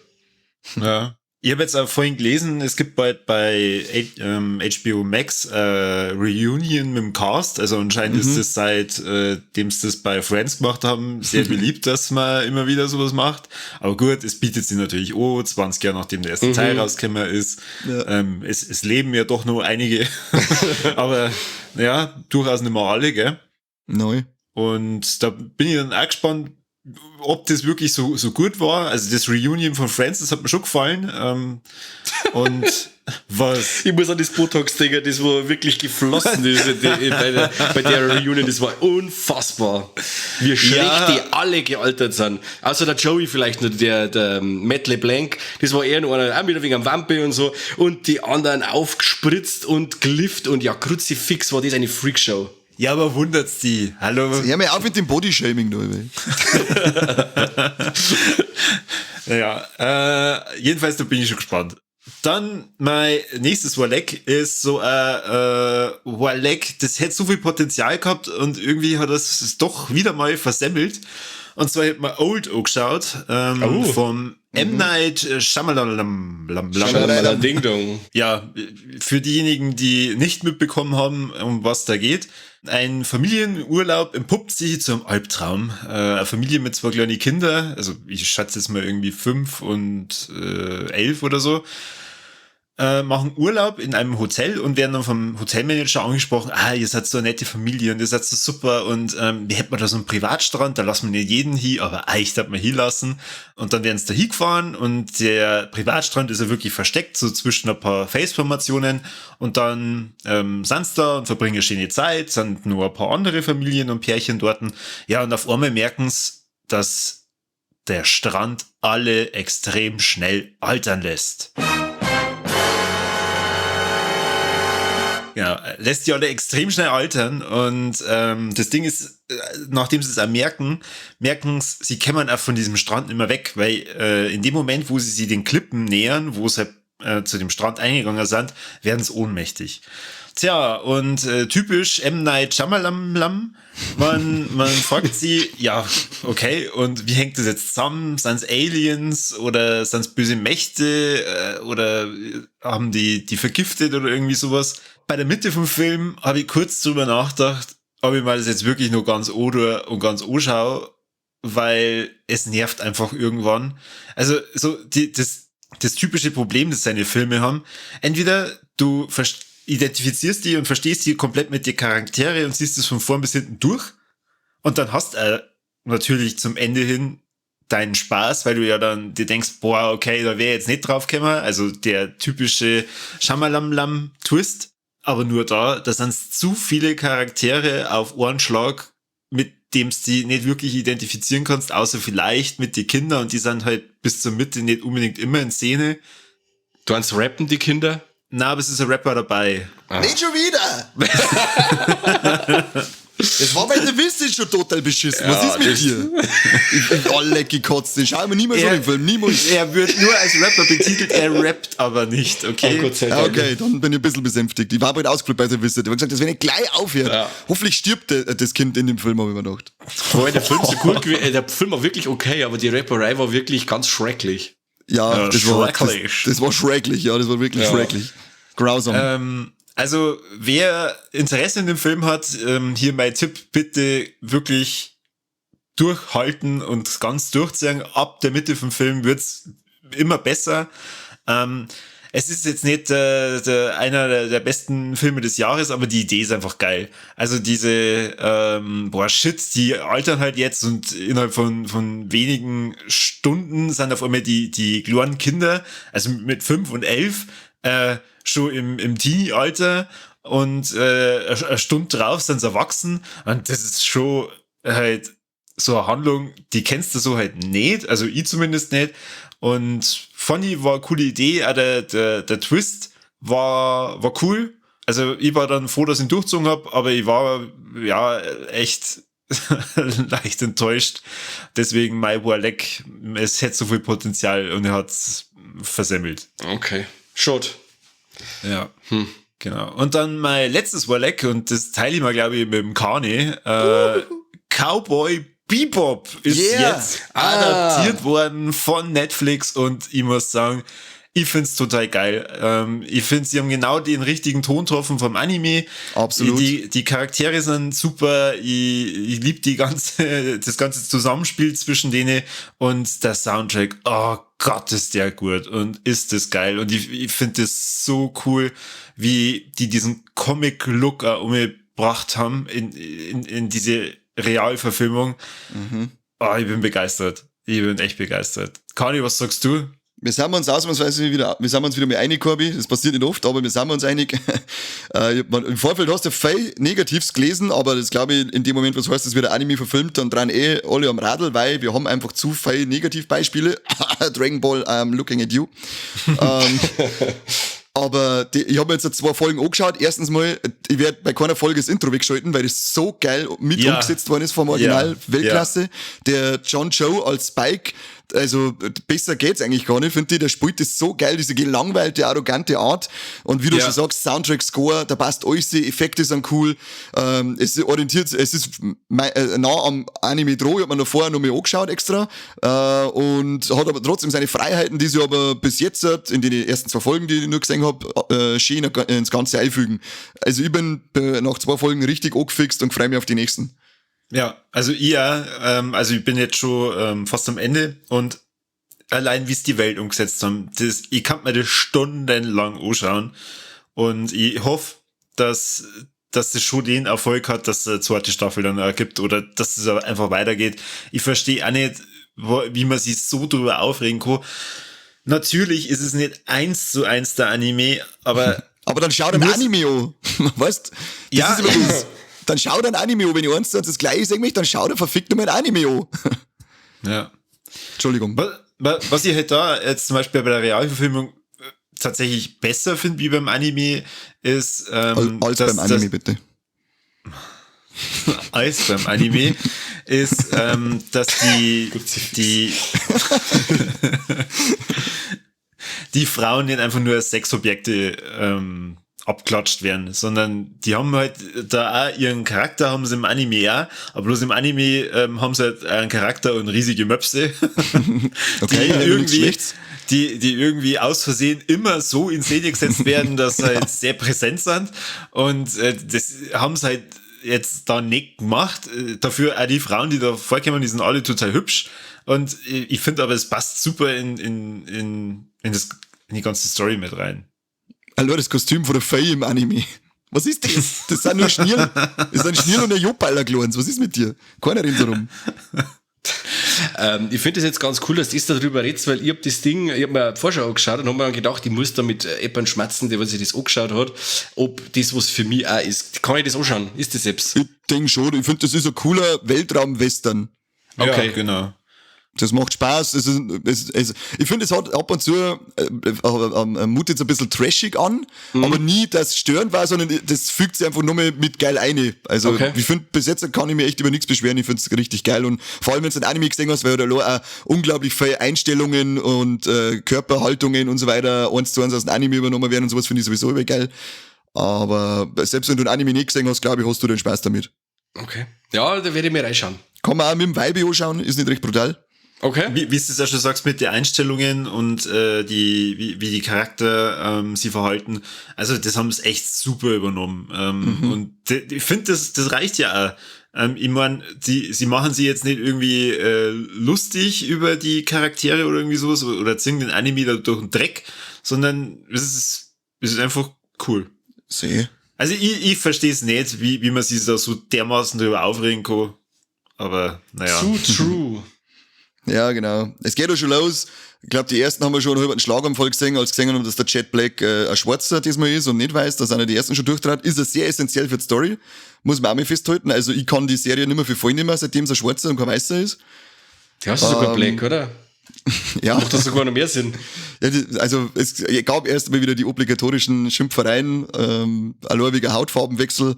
Ja. Ich habe jetzt auch vorhin gelesen, es gibt bald bei HBO Max Reunion mit dem Cast. Also anscheinend ist das seit dem sie das bei Friends gemacht haben, sehr beliebt, dass man immer wieder sowas macht. Aber gut, es bietet sich natürlich auch, 20 Jahre nachdem der erste Teil rausgekommen ist. Ja. Es leben ja doch nur einige. Aber ja, durchaus nicht mehr alle, gell? Neu. Und da bin ich dann auch gespannt, ob das wirklich so gut war. Also das Reunion von Friends, das hat mir schon gefallen. Und was? Ich muss an das Botox denken, das wo wirklich geflossen ist bei der Reunion. Das war unfassbar. Wie schlecht die alle gealtert sind. Außer der Joey vielleicht noch, der Matt LeBlanc, das war eher noch einer, auch wieder wegen am Wampe und so. Und die anderen aufgespritzt und gelifft und ja, Kruzifix war das eine Freakshow. Ja, aber wundert's die. Hallo. Hör mir auf mit dem Bodyshaming, du. Ja, jedenfalls, da bin ich schon gespannt. Dann mein nächstes Waleck ist so ein Waleck, das hätte so viel Potenzial gehabt und irgendwie hat es doch wieder mal versemmelt. Und zwar hat man Old angeschaut, vom M. Night Shyamalan. Ding Dong. Ja, für diejenigen, die nicht mitbekommen haben, um was da geht. Ein Familienurlaub entpuppt sich zum Albtraum. Eine Familie mit 2 kleinen Kindern, also ich schätze jetzt mal irgendwie 5 und 11 oder so, machen Urlaub in einem Hotel und werden dann vom Hotelmanager angesprochen, ihr seid so eine nette Familie und ihr seid so super und wir hätten da so einen Privatstrand, da lassen wir nicht jeden hin, aber ich darf man hinlassen. Und dann werden sie da hingefahren und der Privatstrand ist ja wirklich versteckt, so zwischen ein paar Felsformationen und dann sind sie da und verbringen eine schöne Zeit, sind nur ein paar andere Familien und Pärchen dort. Ja, und auf einmal merken sie, dass der Strand alle extrem schnell altern lässt. Ja, lässt die alle extrem schnell altern und das Ding ist, nachdem sie es auch merken sie, kämen auch von diesem Strand nicht mehr weg, weil in dem Moment, wo sie sich den Klippen nähern, wo sie zu dem Strand eingegangen sind, werden sie ohnmächtig. Tja, und typisch M. Night Shyamalan, man fragt sie, ja, okay, und wie hängt das jetzt zusammen? Sind's Aliens oder sind's böse Mächte oder haben die vergiftet oder irgendwie sowas? Bei der Mitte vom Film habe ich kurz drüber nachgedacht, ob ich mal das jetzt wirklich nur ganz oder und ganz anschaue, weil es nervt einfach irgendwann. Also so das typische Problem, das seine Filme haben, entweder du identifizierst die und verstehst die komplett mit den Charaktere und siehst es von vorn bis hinten durch und dann hast du natürlich zum Ende hin deinen Spaß, weil du ja dann dir denkst, boah, okay, da wäre jetzt nicht drauf gekommen, also der typische Shyamalan-Twist. Aber nur da sind zu viele Charaktere auf einen Schlag, mit dem du die nicht wirklich identifizieren kannst, außer vielleicht mit den Kindern, und die sind halt bis zur Mitte nicht unbedingt immer in Szene. Du kannst rappen, die Kinder? Na, aber es ist ein Rapper dabei. Ah. Nicht schon wieder! Das war bei The Visit schon total beschissen. Was ist mit dir? Ich bin alle gekotzt. Ich schau mir niemals so den Film. Niemals. Er wird nur als Rapper betitelt, er rappt aber nicht, okay? Oh Gott sei Dank. Okay, dann bin ich ein bisschen besänftigt. Ich war bald ausgeflippt bei The Visit. Ich hab gesagt, das wenn ich gleich aufhört. Ja. Hoffentlich stirbt das Kind in dem Film, habe ich mir gedacht. Vorher der Film so gut gewesen. Der Film war wirklich okay, aber die Rapperei war wirklich ganz schrecklich. Ja, das war das war schrecklich, ja, das war wirklich schrecklich. Grausam. Also, wer Interesse in dem Film hat, hier mein Tipp, bitte wirklich durchhalten und ganz durchziehen. Ab der Mitte vom Film wird's immer besser. Es ist jetzt nicht einer der besten Filme des Jahres, aber die Idee ist einfach geil. Also diese, die altern halt jetzt und innerhalb von wenigen Stunden sind auf einmal die kleinen Kinder, also mit 5 und 11, schon im Teenie-Alter und eine Stunde drauf sind sie erwachsen, und das ist schon halt so eine Handlung, die kennst du so halt nicht, also ich zumindest nicht, und funny war eine coole Idee, auch der Twist war cool, also ich war dann froh, dass ich ihn durchgezogen hab, aber ich war ja echt leicht enttäuscht, deswegen mein Warleck, es hätte so viel Potenzial und er hat's versemmelt. Okay, schade. Ja, genau. Und dann mein letztes Warleck, und das teile ich mal, glaube ich, mit dem Kani. Cowboy Bebop ist jetzt adaptiert worden von Netflix, und ich muss sagen, ich find's total geil. Ich find, sie haben genau den richtigen Ton getroffen vom Anime. Absolut. Die Charaktere sind super. Ich lieb das ganze Zusammenspiel zwischen denen, und der Soundtrack. Oh Gott, ist der gut und ist das geil. Und ich find das so cool, wie die diesen Comic-Look auch umgebracht haben in diese Realverfilmung. Mhm. Oh, ich bin begeistert. Ich bin echt begeistert. Kani, was sagst du? Wir sind uns ausnahmsweise wieder, wir sind uns wieder mal einig, Corby. Das passiert nicht oft, aber wir sind uns einig. Im Vorfeld hast du viel Negatives gelesen, aber das glaube ich, in dem Moment, was heißt, es wird ein Anime verfilmt, dann dran alle am Radl, weil wir haben einfach zu viel Negativbeispiele. Dragon Ball, I'm looking at you. Aber ich habe mir jetzt 2 Folgen angeschaut. Erstens mal, ich werde bei keiner Folge das Intro wegschalten, weil das so geil mit umgesetzt worden ist vom Original. Weltklasse. Ja. Der John Cho als Spike, also besser geht's eigentlich gar nicht, finde ich. Der spielt das so geil, diese gelangweilte, arrogante Art. Und wie du schon sagst, Soundtrack, Score, da passt alles, die Effekte sind cool. Es orientiert, es ist nah am Anime dran. Ich hab mir noch vorher noch mal angeschaut extra. Und hat aber trotzdem seine Freiheiten, die sie aber bis jetzt in den ersten 2 Folgen, die ich nur gesehen habe, schön ins Ganze einfügen. Also ich bin nach 2 Folgen richtig angefixt und freue mich auf die nächsten. Ja, also also ich bin jetzt schon fast am Ende, und allein wie es die Welt umgesetzt haben, ich kann mir das stundenlang anschauen, und ich hoffe, dass das schon den Erfolg hat, dass es eine zweite Staffel dann ergibt oder dass es einfach weitergeht. Ich verstehe auch nicht, wie man sich so drüber aufregen kann. Natürlich ist es nicht 1:1 der Anime, aber... Aber dann schau den Anime an, weißt? Das ist immer das. Dann schau dein Anime an, wenn ich 1:1 das Gleiche sehen möchte, dann schau dir verfickt nochmal ein Anime an. Ja. Entschuldigung. Was ich halt da jetzt zum Beispiel bei der Realverfilmung tatsächlich besser finde wie beim Anime, ist... als beim Anime, bitte. Als beim Anime ist, dass die die Frauen nicht einfach nur als Sexobjekte abklatscht werden, sondern die haben halt da auch ihren Charakter, haben sie im Anime auch, aber bloß im Anime haben sie halt einen Charakter und riesige Möpse, okay, die irgendwie aus Versehen immer so in Szene gesetzt werden, dass sie halt sehr präsent sind, und das haben sie halt jetzt da nicht gemacht. Dafür auch die Frauen, die da vorkommen, die sind alle total hübsch, und ich finde aber, es passt super in die ganze Story mit rein. Hallo, das Kostüm von der Faye im Anime. Was ist das? Das sind nur Schnierl. Das sind Schnierl und ein Joballer, Klons. Was ist mit dir? Keiner rennt so rum. Ich finde das jetzt ganz cool, dass du darüber redest, weil ich hab das Ding, ich hab mir die Vorschau angeschaut und hab mir dann gedacht, ich muss da mit jemandem schmatzen, der was sich das angeschaut hat, ob das was für mich auch ist. Kann ich das anschauen? Ist das selbst? Ich denke schon, ich finde, das ist ein cooler Weltraum-Western. Okay. Ja, genau. Das macht Spaß. Ich finde, es hat ab und zu mutet es ein bisschen trashig an, aber nie, dass es störend war, sondern das fügt sich einfach nur mal mit geil ein. Also ich finde, bis jetzt kann ich mir echt über nichts beschweren. Ich finde es richtig geil. Und vor allem, wenn du ein Anime gesehen hast, weil da auch unglaublich viele Einstellungen und Körperhaltungen und so weiter 1:1 aus dem Anime übernommen werden und sowas, finde ich sowieso immer geil. Aber selbst wenn du ein Anime nicht gesehen hast, glaube ich, hast du den Spaß damit. Okay. Ja, da werde ich mir reinschauen. Kann man auch mit dem Weibi anschauen, ist nicht recht brutal. Okay. Wie du es ja schon sagst, mit den Einstellungen und wie die Charakter sie verhalten, also das haben sie echt super übernommen. Und ich finde, das reicht ja auch. Ich meine, sie machen sie jetzt nicht irgendwie lustig über die Charaktere oder irgendwie sowas oder ziehen den Anime da durch den Dreck, sondern es ist einfach cool. Seh. Also ich verstehe es nicht, wie man sich da so dermaßen drüber aufregen kann. Aber naja. Too true. Ja, genau. Es geht auch schon los. Ich glaube, die ersten haben wir schon einen Schlaganfall gesehen, als gesehen haben, dass der Jet Black ein Schwarzer diesmal ist und nicht weiß, dass einer die ersten schon durchtrat. Ist er sehr essentiell für die Story. Muss man auch mal festhalten. Also ich kann die Serie nicht mehr für voll nehmen, seitdem es ein Schwarzer und kein Weißer ist. Der hast du sogar Black, oder? Ja. Macht das sogar noch mehr Sinn. Ja, also es gab erst mal wieder die obligatorischen Schimpfereien, allein wegen Hautfarbenwechsel.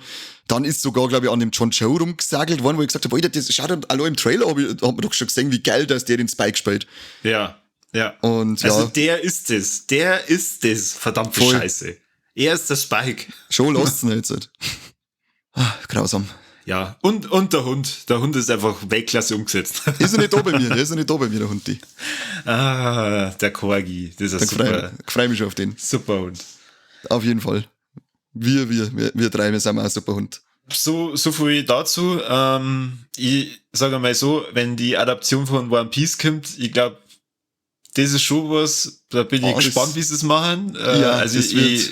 Dann ist sogar, glaube ich, an dem John Cho rumgesagelt worden, wo ich gesagt habe, Alter, das schaut allein im Trailer, hat man doch schon gesehen, wie geil, dass der den Spike spielt. Ja, ja. Und, also ja. Der ist es, verdammte Voll. Scheiße. Er ist der Spike. Schon lasst's ihn jetzt halt. Ah, grausam. Ja, und der Hund. Der Hund ist einfach Weltklasse umgesetzt. Ist er nicht da bei mir, der Hund. Die. Ah, der Corgi. Das ist super. Freu mich schon auf den. Super Hund. Auf jeden Fall. Wir drei, wir sind auch ein super Hund. So viel dazu. Ich sage mal so, wenn die Adaption von One Piece kommt, ich glaube, das ist schon was, da bin ich gespannt, wie sie es machen. Ja, also das wird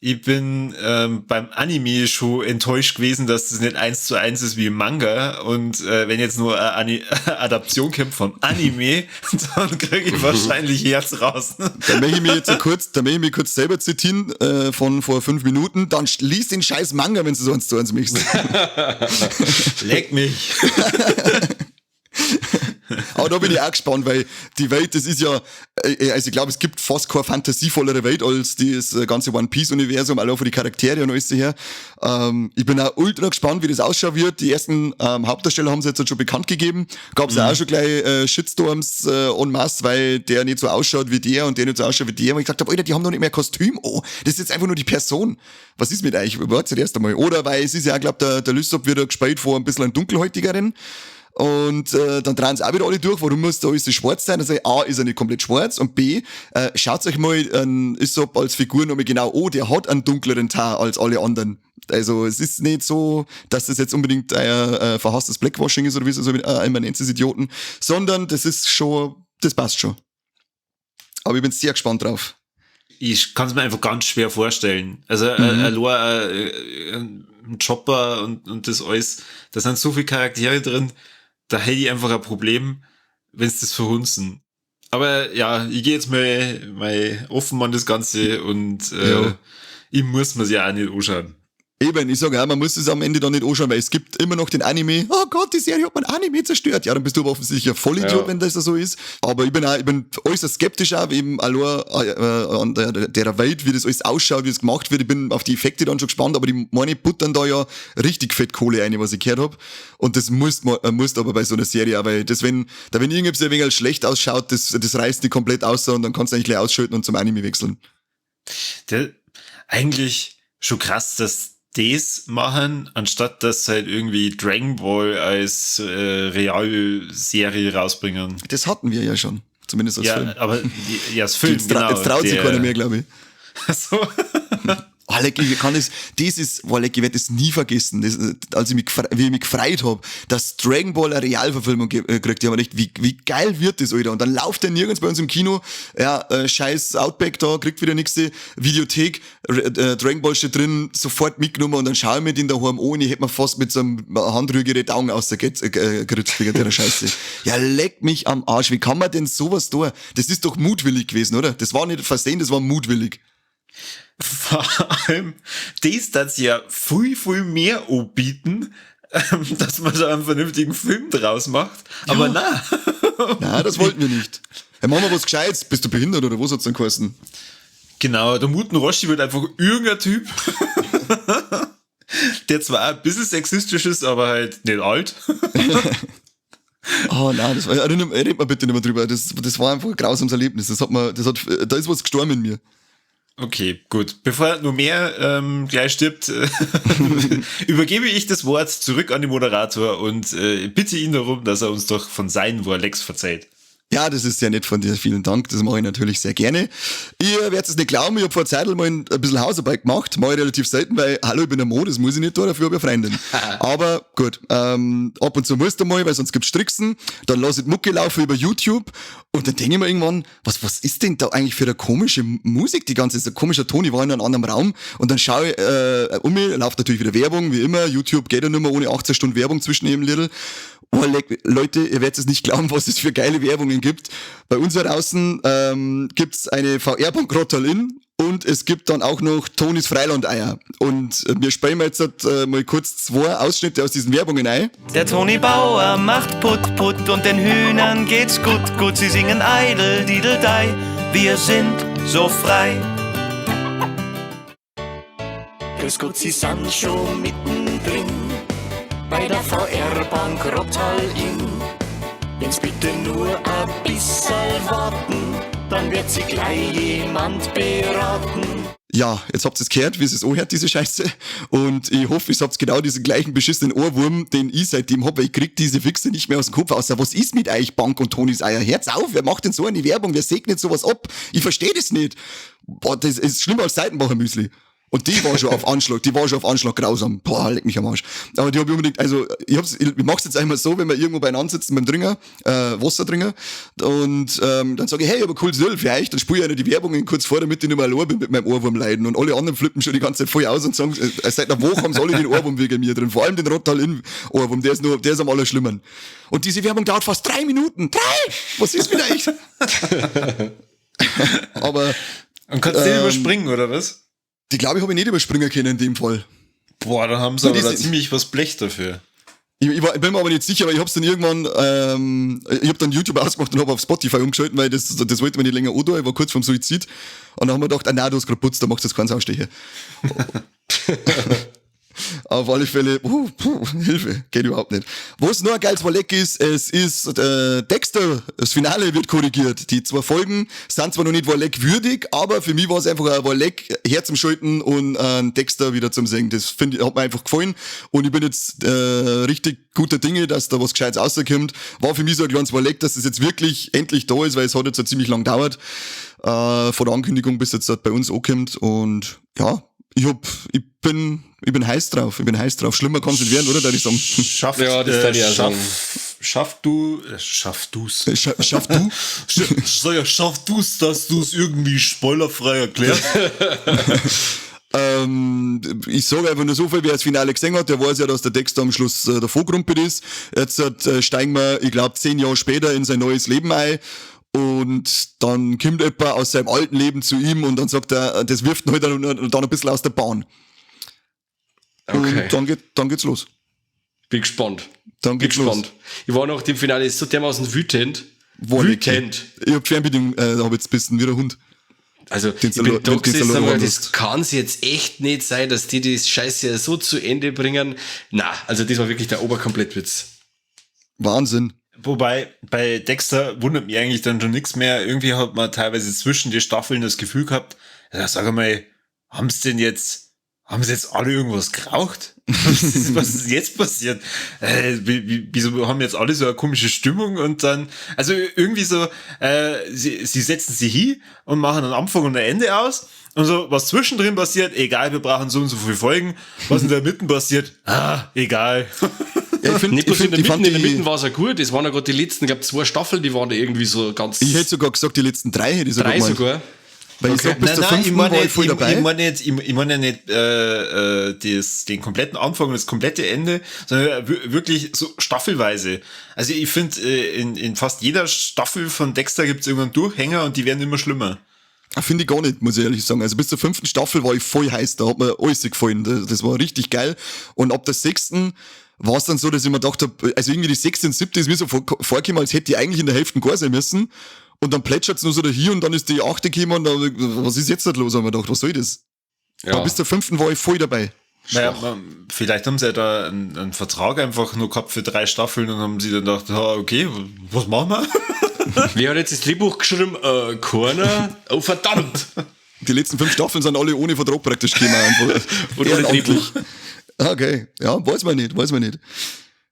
ich bin beim Anime schon enttäuscht gewesen, dass das nicht 1:1 ist wie im Manga. Und wenn jetzt nur eine Adaption kommt vom Anime, dann kriege ich wahrscheinlich Herz raus. Da möchte ich mich jetzt kurz selber zitieren von vor 5 Minuten. Dann lies den scheiß Manga, wenn du so 1:1 möchtest. Leck mich. Aber da bin ich auch gespannt, weil die Welt, das ist ja, also ich glaube, es gibt fast keine fantasievollere Welt als das ganze One Piece-Universum, allein von die Charaktere und alles her. Ich bin auch ultra gespannt, wie das ausschauen wird. Die ersten Hauptdarsteller haben sie jetzt schon bekannt gegeben. Gab es ja auch schon gleich Shitstorms en masse, weil der nicht so ausschaut wie der und der nicht so ausschaut wie der. Und ich gesagt habe, Alter, die haben noch nicht mehr Kostüm. Oh, das ist jetzt einfach nur die Person. Was ist mit euch? Überhaupt zuerst einmal. Oder weil es ist ja auch, glaube ich, der Lysop wird ja gespielt vor ein bisschen dunkelhäutigeren. Und dann drehen sie auch wieder alle durch, warum muss da alles so schwarz sein? Dann sage ich, A, ist er nicht komplett schwarz und B, schaut euch mal Usopp als Figur nochmal genau an, der hat einen dunkleren Teint als alle anderen. Also es ist nicht so, dass das jetzt unbedingt ein verhasstes Blackwashing ist oder wie es so immer nennt, es Idioten, sondern das ist schon, das passt schon. Aber ich bin sehr gespannt drauf. Ich kann es mir einfach ganz schwer vorstellen. Also allein ein Chopper und das alles, da sind so viele Charaktere drin, da hätte ich einfach ein Problem, wenn sie das verhunzen. Aber ja, ich gehe jetzt mal offen an das Ganze und ich muss mir's ja auch nicht anschauen. Eben, ich sage auch, man muss es am Ende dann nicht anschauen, weil es gibt immer noch den Anime. Oh Gott, die Serie hat man Anime zerstört. Ja, dann bist du aber offensichtlich ein Vollidiot, ja, wenn das so ist. Aber ich bin äußerst skeptisch auch, eben allein an der Welt, wie das alles ausschaut, wie es gemacht wird. Ich bin auf die Effekte dann schon gespannt, aber die meine buttern da ja richtig fett Kohle rein, was ich gehört hab. Und das muss aber bei so einer Serie auch, weil das, wenn irgendetwas ein wenig schlecht ausschaut, das reißt die komplett aus und dann kannst du eigentlich gleich ausschalten und zum Anime wechseln. Eigentlich schon krass, dass das machen, anstatt dass halt irgendwie Dragon Ball als Realserie rausbringen. Das hatten wir ja schon, zumindest als ja, Film. Aber ja, als Film, genau. Jetzt traut sich keiner mehr, glaube ich. So. Oh, Oh, leck, ich kann das, das ist, oh, leck, ich werde das nie vergessen, das, als ich mich, wie ich mich gefreut hab, dass Dragon Ball eine Realverfilmung kriegt. Ich hab mir gedacht, wie geil wird das, Alter? Und dann läuft der nirgends bei uns im Kino, ja, scheiß Outback da, kriegt wieder nix, Videothek, Dragon Ball steht drin, sofort mitgenommen und dann schau ich mir den daheim an und ich hätte mir fast mit so einem Handrührgerät Augen aus der geritzt wegen der Scheiße. Ja, leck mich am Arsch, wie kann man denn sowas tun? Das ist doch mutwillig gewesen, oder? Das war nicht versehen, das war mutwillig. Vor allem, das darf ja viel, viel mehr anbieten, dass man da einen vernünftigen Film draus macht. Aber na. Nein, das wollten wir nicht. Hey, machen wir was Gescheites. Bist du behindert oder was hat's denn geheißen? Genau, der Muten Roshi wird einfach irgendein Typ, der zwar ein bisschen sexistisch ist, aber halt nicht alt. Oh nein, das war, erinnert mir bitte nicht mehr drüber. Das war einfach ein grausames Erlebnis. Das hat mir, das hat, da ist was gestorben in mir. Okay, gut. Bevor nur mehr gleich stirbt, übergebe ich das Wort zurück an den Moderator und bitte ihn darum, dass er uns doch von seinen Warlecks verzeiht. Ja, das ist sehr nett von dir. Vielen Dank. Das mache ich natürlich sehr gerne. Ihr werdet es nicht glauben, ich hab vor Zeit mal ein bisschen Hausarbeit gemacht. Mache ich relativ selten, weil, hallo, ich bin der Mo, das muss ich nicht tun, dafür hab ich eine Freundin. Aber gut, ab und zu musst du mal, weil sonst gibt's Stricksen. Dann lass ich die Mucke laufen über YouTube und dann denke ich mir irgendwann, was ist denn da eigentlich für eine komische Musik, die ganze, so ein komischer Ton, ich war in einem anderen Raum und dann schaue ich um mich, läuft natürlich wieder Werbung, wie immer, YouTube geht ja nicht mehr ohne 18 Stunden Werbung zwischen jedem Little. Oh, Leute, ihr werdet es nicht glauben, was es für geile Werbungen gibt. Bei uns draußen gibt's eine VR-Bank Rottal-Inn und es gibt dann auch noch Tonis Freilandeier. Und wir spielen jetzt mal kurz 2 Ausschnitte aus diesen Werbungen ein. Der Toni Bauer macht Put Put und den Hühnern geht's gut gut. Sie singen Eidel Didel Dei, wir sind so frei. Grüß Gott, Sie sind schon mittendrin bei der VR-Bank Rottal-Inn. Wenn's bitte nur ein bisserl warten, dann wird sie gleich jemand beraten. Ja, jetzt habt ihr's gehört, wie es anhört, diese Scheiße. Und ich hoffe, ihr habt genau diesen gleichen beschissenen Ohrwurm, den ich seitdem hab, weil ich krieg diese Wichse nicht mehr aus dem Kopf. Außer, was ist mit euch, Bank und Tonis Eier? Hört's auf, wer macht denn so eine Werbung? Wer segnet sowas ab? Ich versteh das nicht. Boah, das ist schlimmer als Seitenbacher Müsli. Und die war schon auf Anschlag, die war schon auf Anschlag grausam. Boah, leck mich am Arsch. Aber die hab ich unbedingt, also, ich hab's, ich mach's jetzt einmal so, wenn wir irgendwo beieinander sitzen beim Dringer, Wasserdringer, und dann sag ich, hey, ich hab ein cooles Lied für euch, dann spiel ich einer die Werbung kurz vor, damit ich nicht mehr allein bin mit meinem Ohrwurm leiden. Und alle anderen flippen schon die ganze Zeit voll aus und sagen, seit einer Woche haben sie alle den Ohrwurm wegen mir drin. Vor allem den Rottal-Inn-Ohrwurm, der ist am allerschlimmsten. Und diese Werbung dauert fast 3 Minuten. 3! Was ist mit euch? Aber, Und kannst du den überspringen, oder was? Die, glaube ich, hab ich nicht überspringen können in dem Fall. Boah, da haben sie aber da ziemlich was Blech dafür. Ich bin mir aber nicht sicher, aber ich hab's dann irgendwann, ich hab dann YouTube ausgemacht und hab auf Spotify umgeschalten, weil das wollte man nicht länger andoen, ich war kurz vorm Suizid. Und dann haben wir gedacht, ah nein, du hast grad putzt, da machst du jetzt keinen Ausstecher. Auf alle Fälle, Hilfe, geht überhaupt nicht. Was noch ein geiles Warleck ist, es ist Dexter, das Finale wird korrigiert. Die 2 Folgen sind zwar noch nicht Warleck würdig, aber für mich war es einfach ein Warleck herzuschalten und einen Dexter wieder zum Singen. Das finde ich, hat mir einfach gefallen und ich bin jetzt richtig guter Dinge, dass da was Gescheites rauskommt. War für mich so ein kleines Warleck, dass es jetzt wirklich endlich da ist, weil es hat jetzt so ziemlich lang gedauert, von der Ankündigung bis jetzt bei uns ankommt und ja, ich bin heiß drauf, ich bin heiß drauf. Schlimmer kann's nicht werden, oder? Da ich sagen. Schafft, ja, das ich auch sagen. Schaff du's. Schaff du? Schaff du's, dass du's irgendwie spoilerfrei erklärst. Ich sage einfach nur so viel, wer das Finale gesehen hat, der weiß ja, dass der Dexter am Schluss davor gerumpelt ist. Jetzt steigen wir, ich glaub, 10 Jahre später in sein neues Leben ein. Und dann kommt jemand aus seinem alten Leben zu ihm und dann sagt er, das wirft ihn halt dann ein bisschen aus der Bahn. Okay. Und dann geht's los. Bin gespannt. Dann geht's Bin gespannt. los. Ich war nach dem Finale so dermaßen wütend. Wütend. Ich hab Fernbedienung, hab jetzt bissen wie der Hund. Also, ich bin da gesessen, aber das kann's jetzt echt nicht sein, dass die das Scheiße so zu Ende bringen. Na, also das war wirklich der Oberkomplettwitz. Wahnsinn. Wobei, bei Dexter wundert mich eigentlich dann schon nichts mehr. Irgendwie hat man teilweise zwischen den Staffeln das Gefühl gehabt, ja, sag mal, haben's denn jetzt Haben sie jetzt alle irgendwas geraucht? Was ist jetzt passiert? Wieso haben jetzt alle so eine komische Stimmung und dann, also irgendwie so, sie setzen sich hin und machen einen Anfang und ein Ende aus und so, was zwischendrin passiert, egal, wir brauchen so und so viele Folgen. Was in der Mitte passiert, egal. Ja, ich find, nicht bloß in der Mitte war es ja gut, es waren ja gerade die letzten, ich glaube, 2 Staffeln, die waren da irgendwie so ganz... Ich hätte sogar gesagt, die letzten 3 hätte ich sogar 3 sogar? Weil okay. Ich sag, bis zur 5. war ich voll dabei. Ich meine ja nicht den kompletten Anfang und das komplette Ende, sondern wirklich so staffelweise. Also ich finde, in fast jeder Staffel von Dexter gibt es irgendwann Durchhänger und die werden immer schlimmer. Finde ich gar nicht, muss ich ehrlich sagen. Also bis zur 5. Staffel war ich voll heiß, da hat mir alles gefallen. Das war richtig geil. Und ab der 6. war es dann so, dass ich mir gedacht habe, also irgendwie die 6. und 7. ist mir so vorgekommen, als hätte ich eigentlich in der Hälfte gar sein müssen. Und dann plätschert es nur so da hier und dann ist die 8. gekommen und dann, was ist jetzt da los? Haben wir gedacht, was soll das? Ja. Aber bis zur 5. war ich voll dabei. Naja, vielleicht haben sie ja da einen Vertrag einfach nur gehabt für 3 Staffeln und haben sie dann gedacht, okay, was machen wir? Wer hat jetzt das Drehbuch geschrieben? Keiner. Oh, verdammt! Die letzten 5 Staffeln sind alle ohne Vertrag praktisch gekommen. Einfach. Und ohne Drehbuch. Okay, ja, weiß man nicht.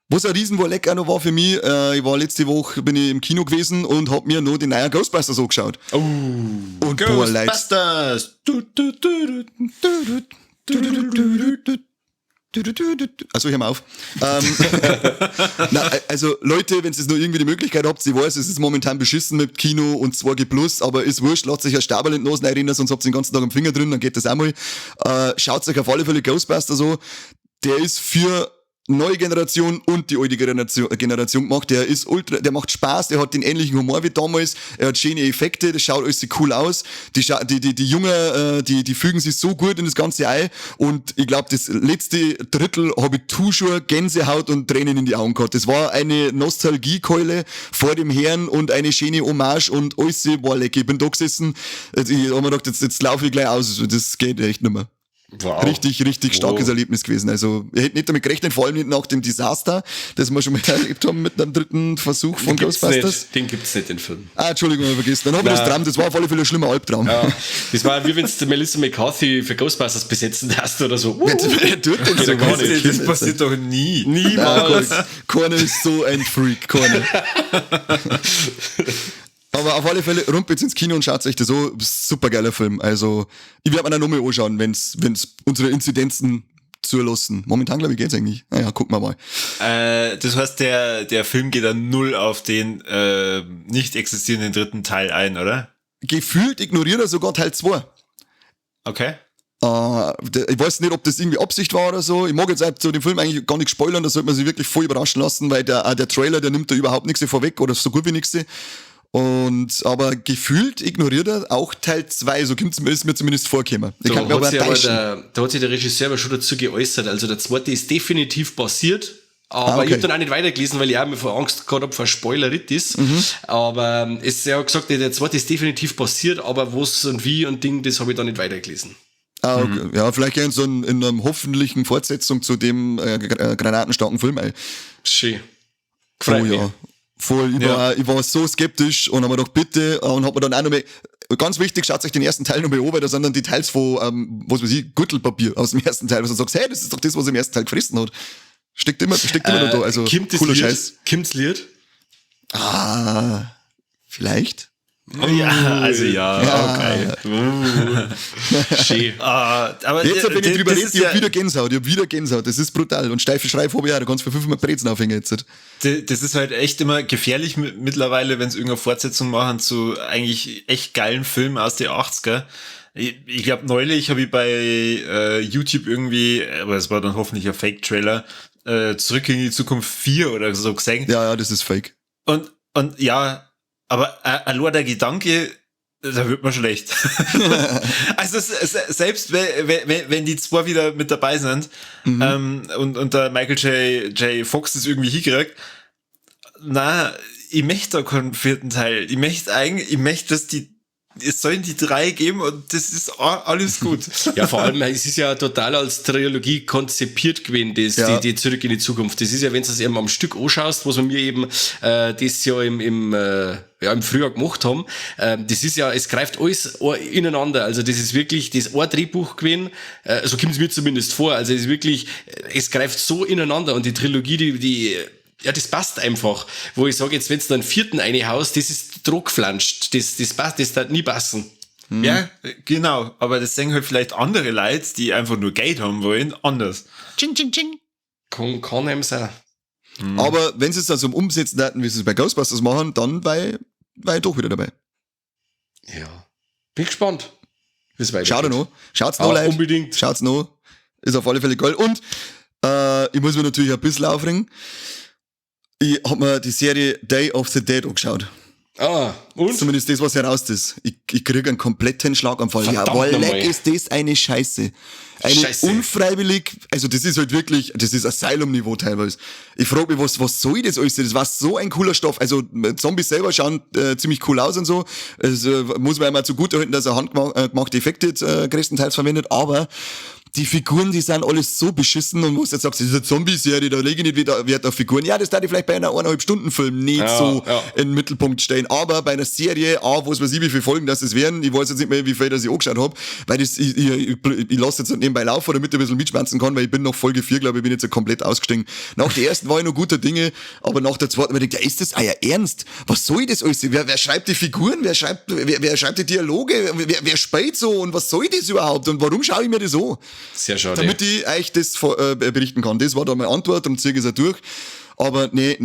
Was ein Riesenwollek auch noch war für mich, ich war letzte Woche, bin ich im Kino gewesen und hab mir noch die neuen Ghostbusters angeschaut. Oh, und Ghostbusters! Also, hör mal auf. Na, also Leute, wenn ihr noch irgendwie die Möglichkeit habt, ich weiß, es ist momentan beschissen mit Kino und 2G+, aber ist wurscht, lasst euch ein Stabel in die Nase reinrennen, sonst habt ihr den ganzen Tag am Finger drin, dann geht das auch mal. Schaut euch auf alle Fälle Ghostbusters an. Der ist für neue Generation und die alte Generation gemacht. Der ist ultra, der macht Spaß, der hat den ähnlichen Humor wie damals, er hat schöne Effekte, das schaut alles cool aus. Die Jungen, die fügen sich so gut in das ganze Ei und ich glaube, das letzte Drittel habe ich Tuschur, Gänsehaut und Tränen in die Augen gehabt. Das war eine Nostalgiekeule vor dem Herrn und eine schöne Hommage und alles war lecker. Ich bin da gesessen, ich hab mir gedacht, jetzt laufe ich gleich aus, das geht echt nicht mehr. Wow. Richtig, richtig starkes Erlebnis gewesen. Also, ich hätte nicht damit gerechnet, vor allem nicht nach dem Desaster, das wir schon mal erlebt haben mit einem dritten Versuch von Ghostbusters. Nicht. Den gibt's nicht, den Film. Ah, Entschuldigung, ich vergessen. Dann habe ich das Traum, das war auf alle Fälle ein schlimmer Albtraum. Ja, das war wie wenn du Melissa McCarthy für Ghostbusters besetzen hast oder so. Wer tut denn so gar nicht? Das passiert doch nie. Niemals. Corne ist so ein Freak, Corne. Aber auf alle Fälle, rumpelt ins Kino und schaut euch das so. Super geiler Film. Also, ich werde mir dann nochmal anschauen, wenn's unsere Inzidenzen zulassen. Momentan, glaube ich, geht's eigentlich. Naja, gucken wir mal. Das heißt, der Film geht dann null auf den nicht existierenden dritten Teil ein, oder? Gefühlt ignoriert er sogar Teil 2. Okay. Ich weiß nicht, ob das irgendwie Absicht war oder so. Ich mag jetzt auch zu dem Film eigentlich gar nicht spoilern, da sollte man sich wirklich voll überraschen lassen, weil der Trailer, der nimmt da überhaupt nichts vorweg oder so gut wie nichts. Aber gefühlt ignoriert er auch Teil 2, so ist mir zumindest vorgekommen. Ich kann mir aber da hat sich der Regisseur aber schon dazu geäußert. Also der zweite ist definitiv passiert, aber ich habe dann auch nicht weitergelesen, weil ich auch immer vor Angst gehabt habe, vor Spoileritis. Mhm. Aber es ist ja gesagt, der zweite ist definitiv passiert, aber was und wie und Ding, das habe ich dann nicht weitergelesen. Ah, okay. Mhm. Ja, vielleicht in so in einer hoffentlichen Fortsetzung zu dem granatenstarken Film. Ey. Schön. Freut mich. Ja. Voll, ich war so skeptisch und hab mir gedacht, bitte, und hab mir dann auch noch mal, ganz wichtig, schaut euch den ersten Teil nochmal an, weil da sind dann Details von, was weiß ich, Gürtelpapier aus dem ersten Teil, wo du sagst, hey, das ist doch das, was im ersten Teil gefressen hat. Steckt immer noch da, also cooler Scheiß. Kommt's Lied? Ah, vielleicht? Ja, also ja, okay. Schön. Aber jetzt, wenn ich drüber rede, ich hab wieder Gänsehaut, das ist brutal. Und steife Schreifobie, da kannst du für 500 Brezen aufhängen jetzt. Das ist halt echt immer gefährlich mittlerweile, wenn sie irgendeine Fortsetzung machen zu eigentlich echt geilen Filmen aus den 80er. Ich glaube, neulich habe ich bei YouTube irgendwie, aber es war dann hoffentlich ein Fake-Trailer, Zurück in die Zukunft 4 oder so gesehen. Ja, das ist fake. Und ja, aber allein der Gedanke, da wird man schlecht. Also selbst wenn die zwei wieder mit dabei sind, und der Michael J. Fox das irgendwie hinkriegt, na, ich möchte da keinen vierten Teil. Ich möchte, dass es sollen die drei geben und das ist alles gut. Ja, vor allem, es ist ja total als Trilogie konzipiert gewesen, das, die Zurück in die Zukunft. Das ist ja, wenn du das eben am Stück anschaust, was man mir eben das Jahr im ja, im Frühjahr gemacht haben. Das ist ja, es greift alles ineinander. Also das ist wirklich das ein Drehbuch gewesen. So kommt es mir zumindest vor. Also es ist wirklich, es greift so ineinander und die Trilogie, die ja, das passt einfach. Wo ich sage, jetzt, wenn du einen vierten reinhaust, das ist druckflanscht. Das passt, das darf nie passen. Ja, genau. Aber das sehen halt vielleicht andere Leute, die einfach nur Geld haben wollen, anders. Ching, ching, ching. Kann eben sein. Aber wenn sie es dann zum Umsetzen hätten, wie sie es bei Ghostbusters machen, dann war ich doch wieder dabei. Ja. Bin gespannt. Wie es weitergeht. Schaut noch. Schaut's noch, Leute. Unbedingt. Schaut's noch. Ist auf alle Fälle geil. Und ich muss mir natürlich ein bisschen aufregen. Ich hab mir die Serie Day of the Dead angeschaut. Ah, und? Zumindest das, was heraus ist. Ich krieg einen kompletten Schlaganfall. Verdammt Jawohl, leck, ist das eine Scheiße. Eine Scheiße. Unfreiwillig, also das ist halt wirklich, das ist Asylum-Niveau teilweise. Ich frag mich, was soll das alles? Das war so ein cooler Stoff. Also Zombies selber schauen ziemlich cool aus und so. Es muss man einmal zugute halten, dass er handgemachte Effekte größtenteils verwendet, aber die Figuren, die sind alles so beschissen und wo du jetzt sagst, das ist eine Zombie-Serie, da lege ich nicht wieder Wert auf Figuren. Ja, das darf ich vielleicht bei einer 1,5-Stunden-Film nicht so in den Mittelpunkt stellen. Aber bei einer Serie, A, wo es weiß ich, wie viele Folgen das es werden, ich weiß jetzt nicht mehr, wie viel das ich angeschaut hab, weil das, ich lasse jetzt nicht nebenbei laufen, damit ich ein bisschen mitschmerzen kann, weil ich bin nach Folge 4, glaube ich, bin jetzt komplett ausgestiegen. Nach der ersten war ich noch guter Dinge, aber nach der zweiten, ich gedacht, ja, ist das euer Ernst? Was soll das alles? Wer schreibt die Figuren? Wer schreibt die Dialoge? Wer spielt so? Und was soll das überhaupt? Und warum schaue ich mir das an? Sehr schade. Damit ich euch das berichten kann. Das war da meine Antwort und ziehe es auch durch. Aber nee.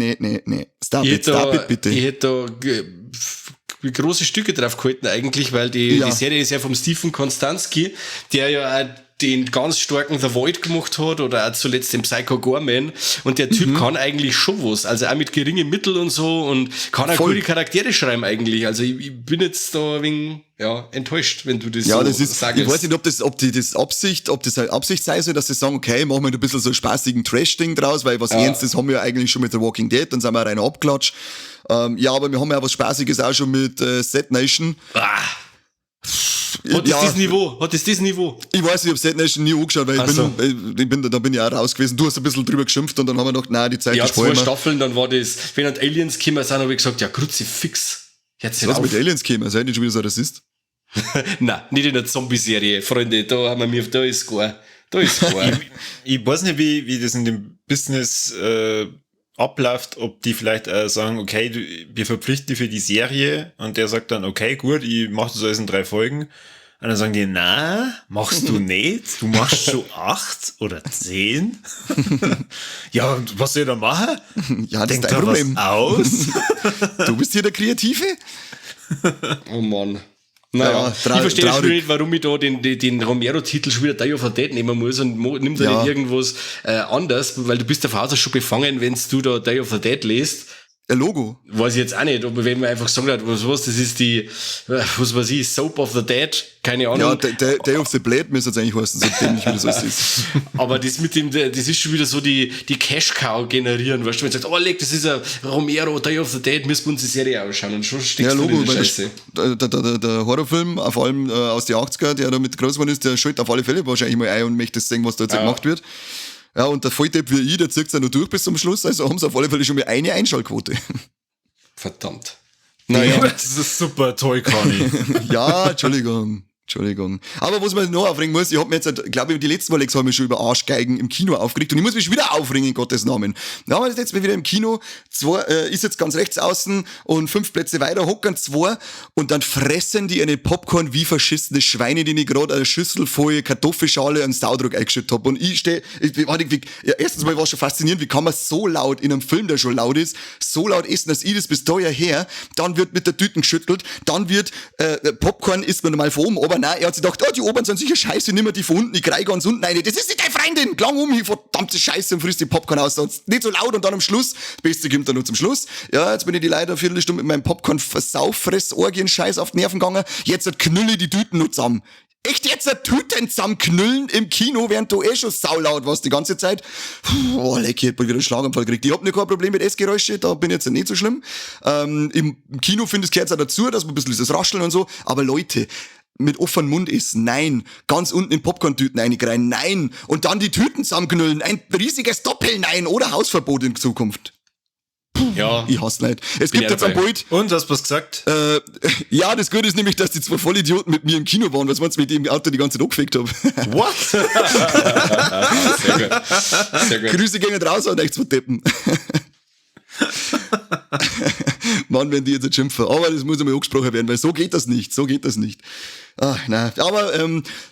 Stop it, bitte. Ich hätte da große Stücke drauf gehalten eigentlich, weil die Serie ist ja vom Stephen Kostanski, der ja auch den ganz starken The Void gemacht hat oder auch zuletzt den Psycho Gorman, und der Typ kann eigentlich schon was, also auch mit geringen Mitteln und so, und kann auch coole Charaktere schreiben eigentlich, also ich bin jetzt da wegen, ja, enttäuscht, wenn du das ja, so das ist, sagst. Ich weiß nicht, ob das halt Absicht sei soll, dass sie sagen, okay, machen wir ein bisschen so spaßigen Trash-Ding draus, weil was Ernstes haben wir ja eigentlich schon mit The Walking Dead, dann sind wir rein abgeklatscht. Ja, aber wir haben ja was Spaßiges auch schon mit Z Nation. Ah. Hat es das Niveau? Hat es das Niveau? Ich weiß nicht, ich habe Z Nation nie angeschaut, weil ich bin, da bin ich auch raus gewesen. Du hast ein bisschen drüber geschimpft und dann haben wir gedacht, nein, die Zeit ist voll. Ja, 2 Staffeln, dann war das, wenn dann Aliens gekommen sind, habe ich gesagt, ja, Kruzifix. Jetzt was mit Aliens gekommen? Seid ihr schon wieder so ein Rassist? Nein, nicht in der Zombie-Serie, Freunde, da haben wir mir, da ist gar. Da ist gar. Ich weiß nicht, wie das in dem Business abläuft, ob die vielleicht sagen, okay, wir verpflichten dich für die Serie, und der sagt dann, okay, gut, ich mach das alles in 3 Folgen. Und dann sagen die, na, machst du nicht, du machst schon 8 oder 10. Ja, und was soll ich da machen? Ja, das ist dein Problem. Was aus? Du bist hier der Kreative? Oh Mann. Naja, ja, ich verstehe schon nicht, warum ich da den Romero-Titel schon wieder Day of the Dead nehmen muss und nimm da nicht irgendwas anders, weil du bist auf Hause schon befangen, wenn du da Day of the Dead liest. Ein Logo. Weiß ich jetzt auch nicht, ob wenn man einfach sagen hat, was, das ist die, was weiß ich, Soap of the Dead, keine Ahnung. Ja, Day of the Blade müsste jetzt eigentlich heißen, so dämlich wie das alles ist. Aber das mit dem, das ist schon wieder so die Cash Cow generieren, weißt du, wenn man sagt, oh leck, das ist ein Romero, Day of the Dead, müssen wir uns die Serie anschauen und schon steckst ja, du Logo, in der Scheiße. Der Horrorfilm, vor allem aus den 80er, der da mit groß geworden ist, der schaltet auf alle Fälle wahrscheinlich mal ein und möchte sehen, was da jetzt gemacht wird. Ja, und der Volldepp wie ich, der zieht es ja noch durch bis zum Schluss, also haben sie auf alle Fälle schon mal eine Einschaltquote. Verdammt. Naja. Das ist super toll, Conny. Ja, Entschuldigung. Aber was man noch aufregen muss, ich hab mir jetzt, glaube ich, die letzten Mal habe ich mich schon über Arschgeigen im Kino aufgeregt und ich muss mich wieder aufregen, in Gottes Namen. Da haben wir jetzt mal wieder im Kino, zwei, ist jetzt ganz rechts außen und 5 Plätze weiter hocken 2 und dann fressen die eine Popcorn wie verschissene Schweine, die ich gerade eine Schüssel voll Kartoffelschale und Saudruck eingeschüttet hab. Und ich stehe, ja, erstens mal war es schon faszinierend, wie kann man so laut in einem Film, der schon laut ist, so laut essen, dass ich das bis da ja her, dann wird mit der Tüten geschüttelt, dann wird Popcorn isst man normal von oben, aber nein, er hat sich gedacht, oh, die oberen sind sicher scheiße, nimm mir die von unten, ich krieg ganz unten eine. Das ist nicht deine Freundin, klang um, hier, verdammte Scheiße, und frisst die Popcorn aus, sonst nicht so laut und dann am Schluss, das Beste kommt dann nur zum Schluss. Ja, jetzt bin ich die leider eine Viertelstunde mit meinem Popcorn-Sauffress-Orgien-Scheiß auf die Nerven gegangen, jetzt knülle ich die Tüten nur zusammen. Echt jetzt eine Tüten zusammenknüllen im Kino, während du eh schon saulaut warst die ganze Zeit. Puh, oh, leck, ich hab wieder einen Schlaganfall gekriegt. Ich hab nicht kein Problem mit Essgeräusche, da bin ich jetzt nicht so schlimm. Im Kino finde ich, gehört es auch dazu, dass man ein bisschen dieses Rascheln und so, aber Leute, mit offenem Mund essen, nein. Ganz unten in Popcorn-Tüten rein, nein. Und dann die Tüten zusammenknüllen, ein riesiges Doppel-Nein oder Hausverbot in Zukunft. Ja. Ich hasse Leute. Es Bin gibt ich jetzt am dabei. bald Und, hast du was gesagt? Ja, das Gute ist nämlich, dass die zwei Vollidioten mit mir im Kino waren, was meinst du, mit dem Auto die ganze Zeit angefickt habe. What? Sehr gut. Sehr gut. Grüße gehen raus an euch zwei Deppen. Mann, wenn die jetzt schimpfen. Aber das muss einmal angesprochen werden, weil so geht das nicht. So geht das nicht. Ach, nein. Aber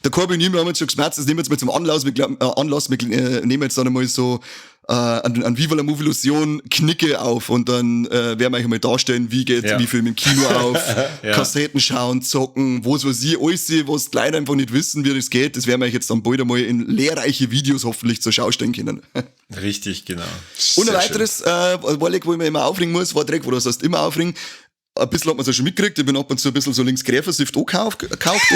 der Corby und ich, wir haben jetzt schon geschmerzt, das nehmen wir jetzt mal zum Anlass. Wir, glaub, Anlass, wir nehmen jetzt dann einmal so an Viva la Movilusion Knicke auf und dann werden wir euch einmal darstellen, wie geht, Ja. wie Film im Kino auf, Ja. Kassetten schauen, zocken, was weiß ich, alles, was die Leute einfach nicht wissen, wie das geht, das werden wir euch jetzt dann bald einmal in lehrreiche Videos hoffentlich zur Schau stellen können. Richtig, genau. Und ein Sehr weiteres Warleck, wo ich mir immer aufregen muss, war Dreck, wo das heißt immer aufregen. Ein bisschen hat man es ja schon mitgekriegt. Ich bin ab und zu ein bisschen so links Gräfersift angekauft gekauft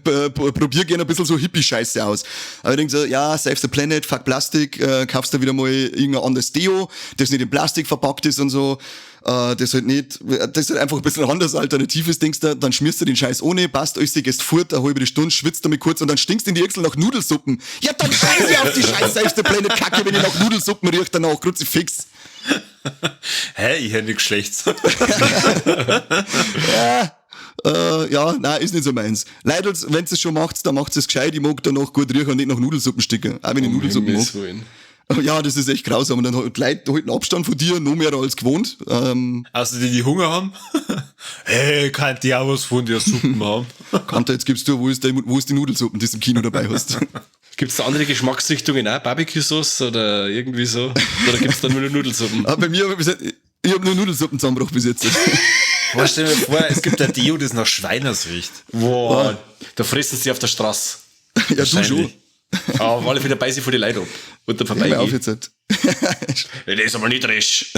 und probier gerne ein bisschen so Hippie-Scheiße aus. Aber ich denk so, ja, save the planet, fuck Plastik, kaufst du wieder mal irgendein anderes Deo, das nicht in Plastik verpackt ist und so. Das halt nicht, das ist halt einfach ein bisschen anders alternatives, denkst du, dann schmierst du den Scheiß ohne, passt alles, gehst fort, eine halbe Stunde, schwitzt damit kurz und dann stinkst du in die Achsel nach Nudelsuppen. Ja, dann scheiß ich auf die Scheiß Save the Planet Kacke, wenn ich nach Nudelsuppen riech, danach, Kruzifix. Hä, ich hätte nichts Schlechtes. Ja, nein, ist nicht so meins. Leute, wenn ihr es schon macht, dann macht es gescheit. Ich mag danach gut riechen und nicht nach Nudelsuppen sticken. Auch wenn ich Nudelsuppen mag. Himmels Willen. Ja, das ist echt grausam. Und dann halt Leute halten Abstand von dir, noch mehr als gewohnt. Also die, die Hunger haben? Hey, kann die auch was von der Suppen haben? Kanter, jetzt gibst du, wo ist die Nudelsuppen, die du im Kino dabei hast? Gibt's da andere Geschmacksrichtungen auch? Barbecue-Sauce oder irgendwie so? Oder gibt's da nur Nudelsuppen? Aber bei mir, ich hab nur Nudelsuppen zusammengebracht bis jetzt. Boah, stell mir vor, es gibt ein Deo, das nach Schweiners riecht. Boah, da fressen sie auf der Straße. Ja, du schon. Wahrscheinlich. Aber auf alle Fälle beiß ich vor die Leute ab. Und dann Hör mal auf vorbei. jetzt. Halt. Das ist aber nicht resch.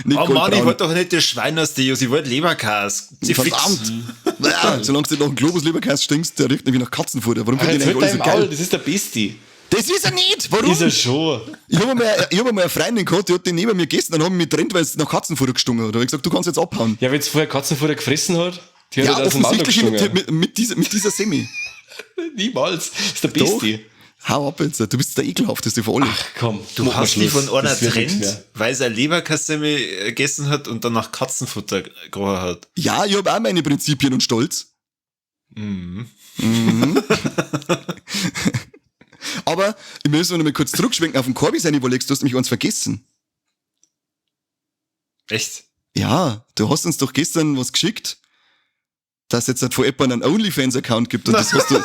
Nicht Oh Mann, ich goldbraun. wollte doch nicht das Schweiners-Deo, ich wollte Leberkäse. Sie fix. Verdammt! Ja, solange du nicht nach dem Globus Leberkäse stinkst, der riecht nämlich nach Katzenfutter. Warum finde ich Jetzt den wird eigentlich dein alle so Maul, geil? das ist der Beste. Das ist er nicht! Warum? Ist er schon. Ich habe einmal eine Freundin gehabt, die hat den neben mir gegessen, dann haben wir mich getrennt, weil es nach Katzenfutter gestunken hat. Da hab ich gesagt, du kannst jetzt abhauen. Ja, wenn es vorher Katzenfutter gefressen hat, die hat Ja, halt aus dem Maul offensichtlich gestunken. mit dieser Semi. Niemals. Das ist der Doch. Beste. Hau ab jetzt, du bist der ekelhafteste von allen. Ach komm, Du mach mal hast die Schluss. von einer Das wird nichts trennt, mehr. weil sie ein Leberkassemme gegessen hat und dann nach Katzenfutter gerochen hat. Ja, ich habe auch meine Prinzipien und Stolz. Mhm. Mhm. Aber ich muss noch mal kurz zurückschwenken auf den Corby seine Überlegs, du hast nämlich eins vergessen. Echt? Ja, du hast uns doch gestern was geschickt, dass jetzt halt von Eppan einen OnlyFans-Account gibt und das hast du.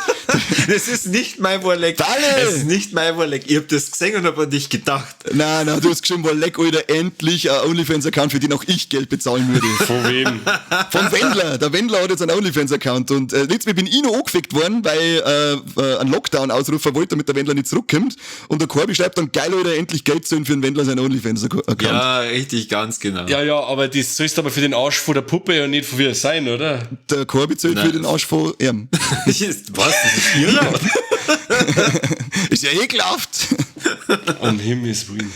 Das ist nicht mein Warleck. Dalle! Es ist nicht mein Warleck. Ich hab das gesehen und hab an dich gedacht. Nein, nein, du hast geschrieben, war leck, Alter, endlich ein OnlyFans-Account, für den auch ich Geld bezahlen würde. Von wem? Vom Wendler. Der Wendler hat jetzt einen OnlyFans-Account und jetzt bin ich noch angefickt worden, weil ein Lockdown ausrufen wollte, damit der Wendler nicht zurückkommt. Und der Corby schreibt dann, geil, Alter, endlich Geld zahlen für den Wendler seinen OnlyFans-Account. Ja, richtig, ganz genau. Ja, ja, aber das sollst du aber für den Arsch von der Puppe und nicht von wir sein, oder? Der Corby zahlt Nein. für den Arsch von ihm. Was? Das ist ihrer? Ist ja ekelhaft. Um Himmels Willen.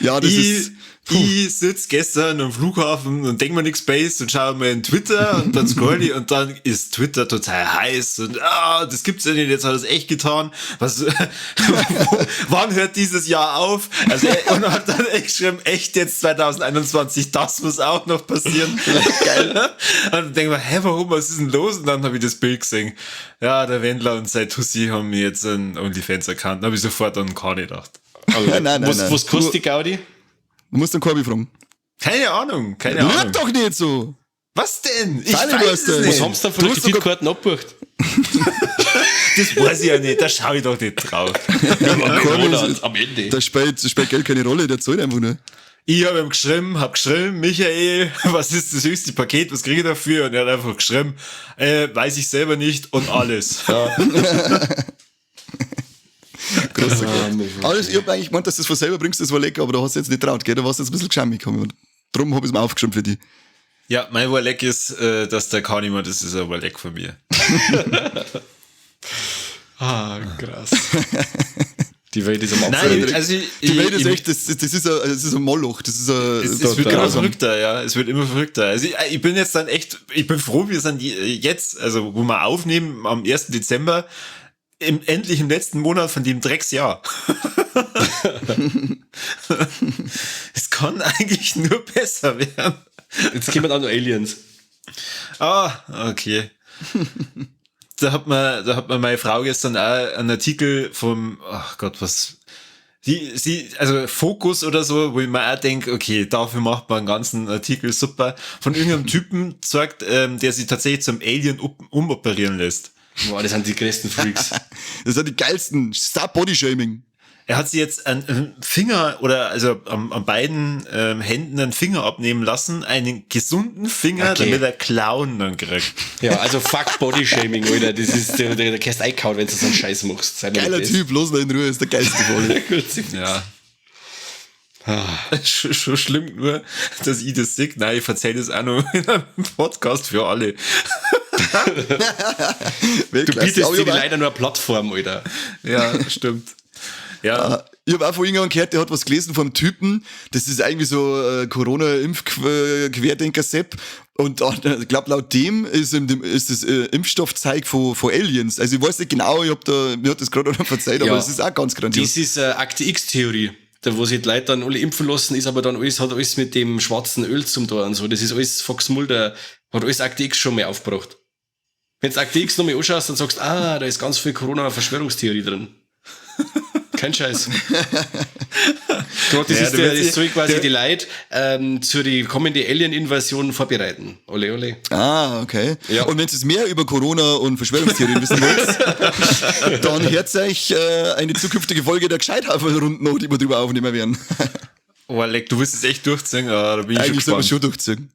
Ja, das ist. Ich sitz gestern am Flughafen und denk mir nix Space und schaue mir in Twitter und dann scroll ich und dann ist Twitter total heiß und das gibt's ja nicht, jetzt hat er es echt getan. Was, wann hört dieses Jahr auf? Also, und hat dann echt geschrieben, echt jetzt 2021, das muss auch noch passieren. Geil. Und dann denk ich mir, hä, warum, was ist denn los? Und dann habe ich das Bild gesehen. Ja, der Wendler und sein Tussi haben mir jetzt einen OnlyFans-Account. Da habe ich sofort an Kani gedacht. Also, Nein, nein, was, nein. was kostet die Gaudi? Du musst den Corby fragen. Keine Ahnung, keine Lüg Ahnung. doch nicht so! Was denn? Ich Freilich weiß weißt es du es. nicht. Was haben sie dann von Du der hast sogar- Kreditkarten abgebucht? Das weiß ich ja nicht, da schaue ich doch nicht drauf. Corby ist, am Ende. da spielt Geld keine Rolle, der zahlt einfach nur. Ich habe ihm geschrieben, Michael, was ist das höchste Paket, was kriege ich dafür? Und er hat einfach geschrieben, weiß ich selber nicht und alles. Großer Gott. Alles, ich hab eigentlich gemeint, dass du das von selber bringst, das war lecker, aber da hast du jetzt nicht traut, gell? Da warst du jetzt ein bisschen geschämig gekommen. Und drum hab ich's mir aufgeschrieben für dich. Ja, mein Warleck ist, dass der Kanima, das ist ein Warleck von mir. Ah, krass. Die Welt ist am Anfang. Nein, also ich, Die Welt ist ich, echt, das ist ein Moloch, das ist ein. Es wird immer grausam. verrückter, ja. Es wird immer verrückter. Also ich bin jetzt dann echt, ich bin froh, wir sind jetzt, also wo wir aufnehmen, am 1. Dezember, endlich im letzten Monat von dem Drecksjahr. Es kann eigentlich nur besser werden. Jetzt kommen auch noch Aliens. Ah, okay. Da hat mir meine Frau gestern auch einen Artikel vom, ach Gott, was, sie, also Focus oder so, wo ich mir auch denke, okay, dafür macht man einen ganzen Artikel super, von irgendeinem Typen zeigt, der sich tatsächlich zum Alien umoperieren lässt. Boah, das sind die größten Freaks. Das sind die geilsten. Stop Bodyshaming. Er hat sich jetzt einen Finger oder also an beiden Händen einen Finger abnehmen lassen, einen gesunden Finger, okay, damit er Clown dann kriegt. Ja, also fuck Bodyshaming, Alter. Das ist, der kannst einkauen, wenn du so einen Scheiß machst. Sei Geiler Typ, los mal in Ruhe, ist der geilste Voll. Ja. Schon schlimm nur, dass ich das sehe. Nein, ich verzähle das auch noch in einem Podcast für alle. Du bietest dir leider nur eine Plattform, Alter. Ja, stimmt. Ja. Ich habe auch von irgendjemandem gehört, der hat was gelesen vom Typen, das ist eigentlich so Corona-Impf-Querdenker-Sepp und ich glaube, laut dem ist, ist das Impfstoffzeug von Aliens. Also ich weiß nicht genau, mir hat das gerade noch verzeiht, aber es ist auch ganz grandios. Das ist Akte X-Theorie, da wo sich die Leute dann alle impfen lassen, ist aber dann alles, hat alles mit dem schwarzen Öl zum Tor und so. Das ist alles Fox Mulder, hat alles Akte X schon mal aufgebracht. Wenn du Akte X nochmal anschaust, dann sagst du, da ist ganz viel Corona-Verschwörungstheorie drin. Kein Scheiß. Gott, das, ja, ist der, das soll quasi die Leute zu die kommende Alien-Invasion vorbereiten. Ole, ole. Ah, okay. Ja. Und wenn ihr mehr über Corona und Verschwörungstheorien wissen wollt, dann hört euch eine zukünftige Folge der Gescheithaferl-Runden noch, die wir drüber aufnehmen werden. Oh, Alec, du wirst es echt durchziehen. Ah, da bin ich eigentlich schon sollte man schon durchziehen.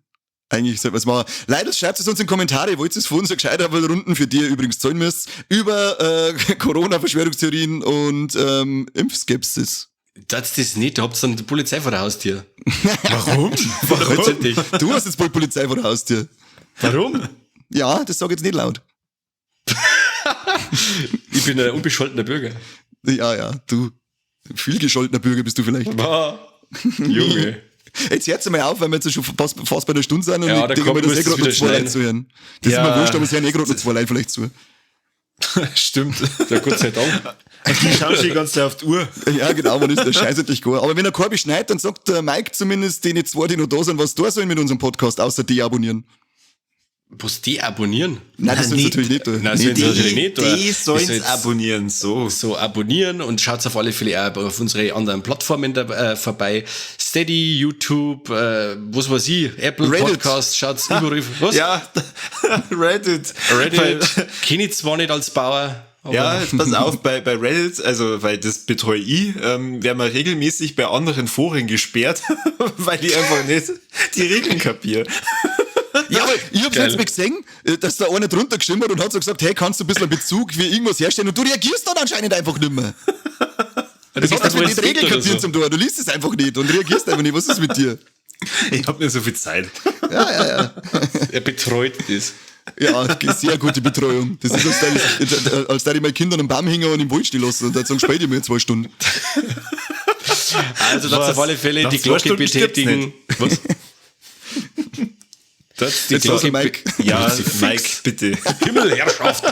Eigentlich sollten wir es machen. Leider schreibt es uns in Kommentare, wollt ihr es von uns Gescheithaferl-Runden, für die ihr übrigens zahlen müsst, über Corona-Verschwörungstheorien und Impfskepsis. Das ist nicht, da habt ihr dann die Polizei vor der Haustür. Warum? Warum? Du hast jetzt wohl Polizei vor der Haustür. Warum? Ja, das sag ich jetzt nicht laut. Ich bin ein unbescholtener Bürger. Ja, ja, du. Viel gescholtener Bürger bist du vielleicht. Ah, Junge. Jetzt hört's mal auf, weil wir jetzt schon fast bei der Stunde sind und ja, ich denke mir, das eh gerade noch zwei Leute zuhören. Das ja. ist mir wurscht, aber es hören eh gerade noch zwei Leute vielleicht zu. Stimmt. Ja, Gott sei Dank. Und die schauen schon die ganze Zeit auf die Uhr. Ja, genau, man ist der Scheiß endlich gut. Aber wenn der Korbi schneit, dann sagt der Mike zumindest den zwei, die noch da sind, was da sollen mit unserem Podcast, außer deabonnieren. Was, deabonnieren? Nein, das sollen sie natürlich nicht tun. Nein, das sollen sie natürlich nicht tun. Die sollen es abonnieren, so. So, abonnieren und schaut auf alle Fälle auch auf unsere anderen Plattformen da, vorbei. Steady, YouTube, was weiß ich, Apple Reddit. Podcast, schaut's überall. Was? Ja, Reddit. Reddit. Kenne ich zwar nicht als Bauer. Aber ja, jetzt pass auf, bei Reddit, also weil das betreue ich, werden wir regelmäßig bei anderen Foren gesperrt, weil ich einfach nicht die Regeln kapiere. Ja, aber ich hab's jetzt mal gesehen, dass da einer drunter geschrieben hat und hat so gesagt, hey, kannst du ein bisschen einen Bezug für irgendwas herstellen? Und du reagierst dann anscheinend einfach nicht mehr. Das hat was mit den Regeln kapieren zum Tor. Du liest es einfach nicht und reagierst einfach nicht. Was ist mit dir? Ich hab nicht so viel Zeit. Ja, ja, ja. Er betreut das. Ja, sehr gute Betreuung. Das ist, als da ich meine Kinder am Baum hängen und im Wald stehen lassen und dann sagen, spiel ich mir 2 Stunden. Also, das auf alle Fälle die Glocke betätigen. Was? Das ist die Glocke. Mike. Ja, Mike, bitte. Himmelherrschaft.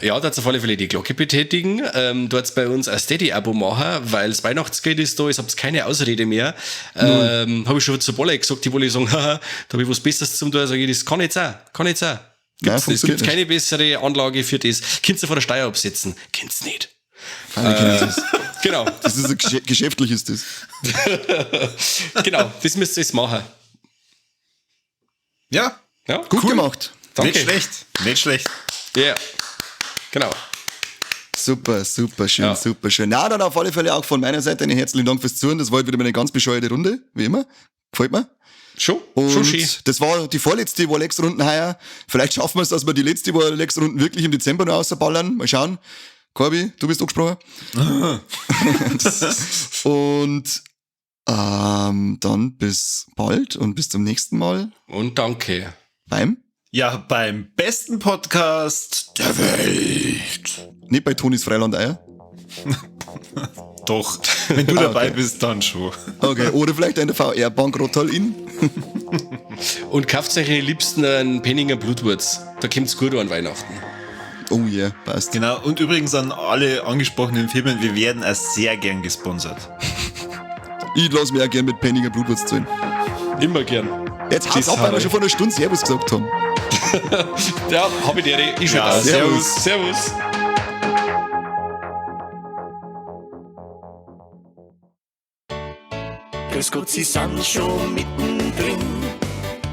Ja, das auf alle Fälle die Glocke betätigen. Dort bei uns ein Steady-Abo machen, weil das Weihnachtsgeld ist da, ich hab's keine Ausrede mehr. Habe ich schon zu Bolle gesagt, die wollte sagen, haha, da habe ich was Besseres zum tun. Sag ich, das kann jetzt auch, kann jetzt auch. Gibt's, es gibt keine bessere Anlage für das. Kannst du von der Steuer absetzen? Kennst nicht. Das. Genau. Das ist ein geschäftlich ist das. Genau, das müsst ihr jetzt machen. Ja. Ja, gut cool gemacht. Danke. Nicht schlecht. Nicht schlecht. Ja. Yeah. Genau. Super, super schön, ja. Super schön. Na, dann auf alle Fälle auch von meiner Seite einen herzlichen Dank fürs Zuhören. Das war heute wieder mal eine ganz bescheuerte Runde, wie immer. Gefällt mir. Schon, und schon schön. Das war die vorletzte Warlex-Runden heuer. Vielleicht schaffen wir es, dass wir die letzte Warlex-Runden wirklich im Dezember noch rausballern. Mal schauen. Corby, du bist angesprochen. Und dann bis bald und bis zum nächsten Mal. Und danke. Beim? Ja, beim besten Podcast der Welt. Nicht bei Tonis Freiland-Eier? Doch, wenn du dabei bist, dann schon. Okay, oder vielleicht in der VR-Bank Rottal in. Und kauft euch den liebsten einen Penninger Blutwurz. Da kommt's gut an Weihnachten. Oh yeah, passt. Genau, und übrigens an alle angesprochenen Firmen, wir werden auch sehr gern gesponsert. Ich lass mich auch gern mit Penninger Blutwurst zahlen. Immer gern. Jetzt haut's ab, weil wir schon vor einer Stunde Servus gesagt haben. Ja, hab ich dir. Ich schon Ja, da. servus. Servus. Grüß Gott, Sie sind schon mittendrin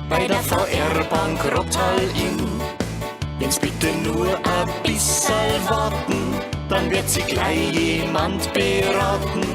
bei der VR-Bank Rottal-Inn. Wenn's bitte nur ein bisserl warten, dann wird sie gleich jemand beraten.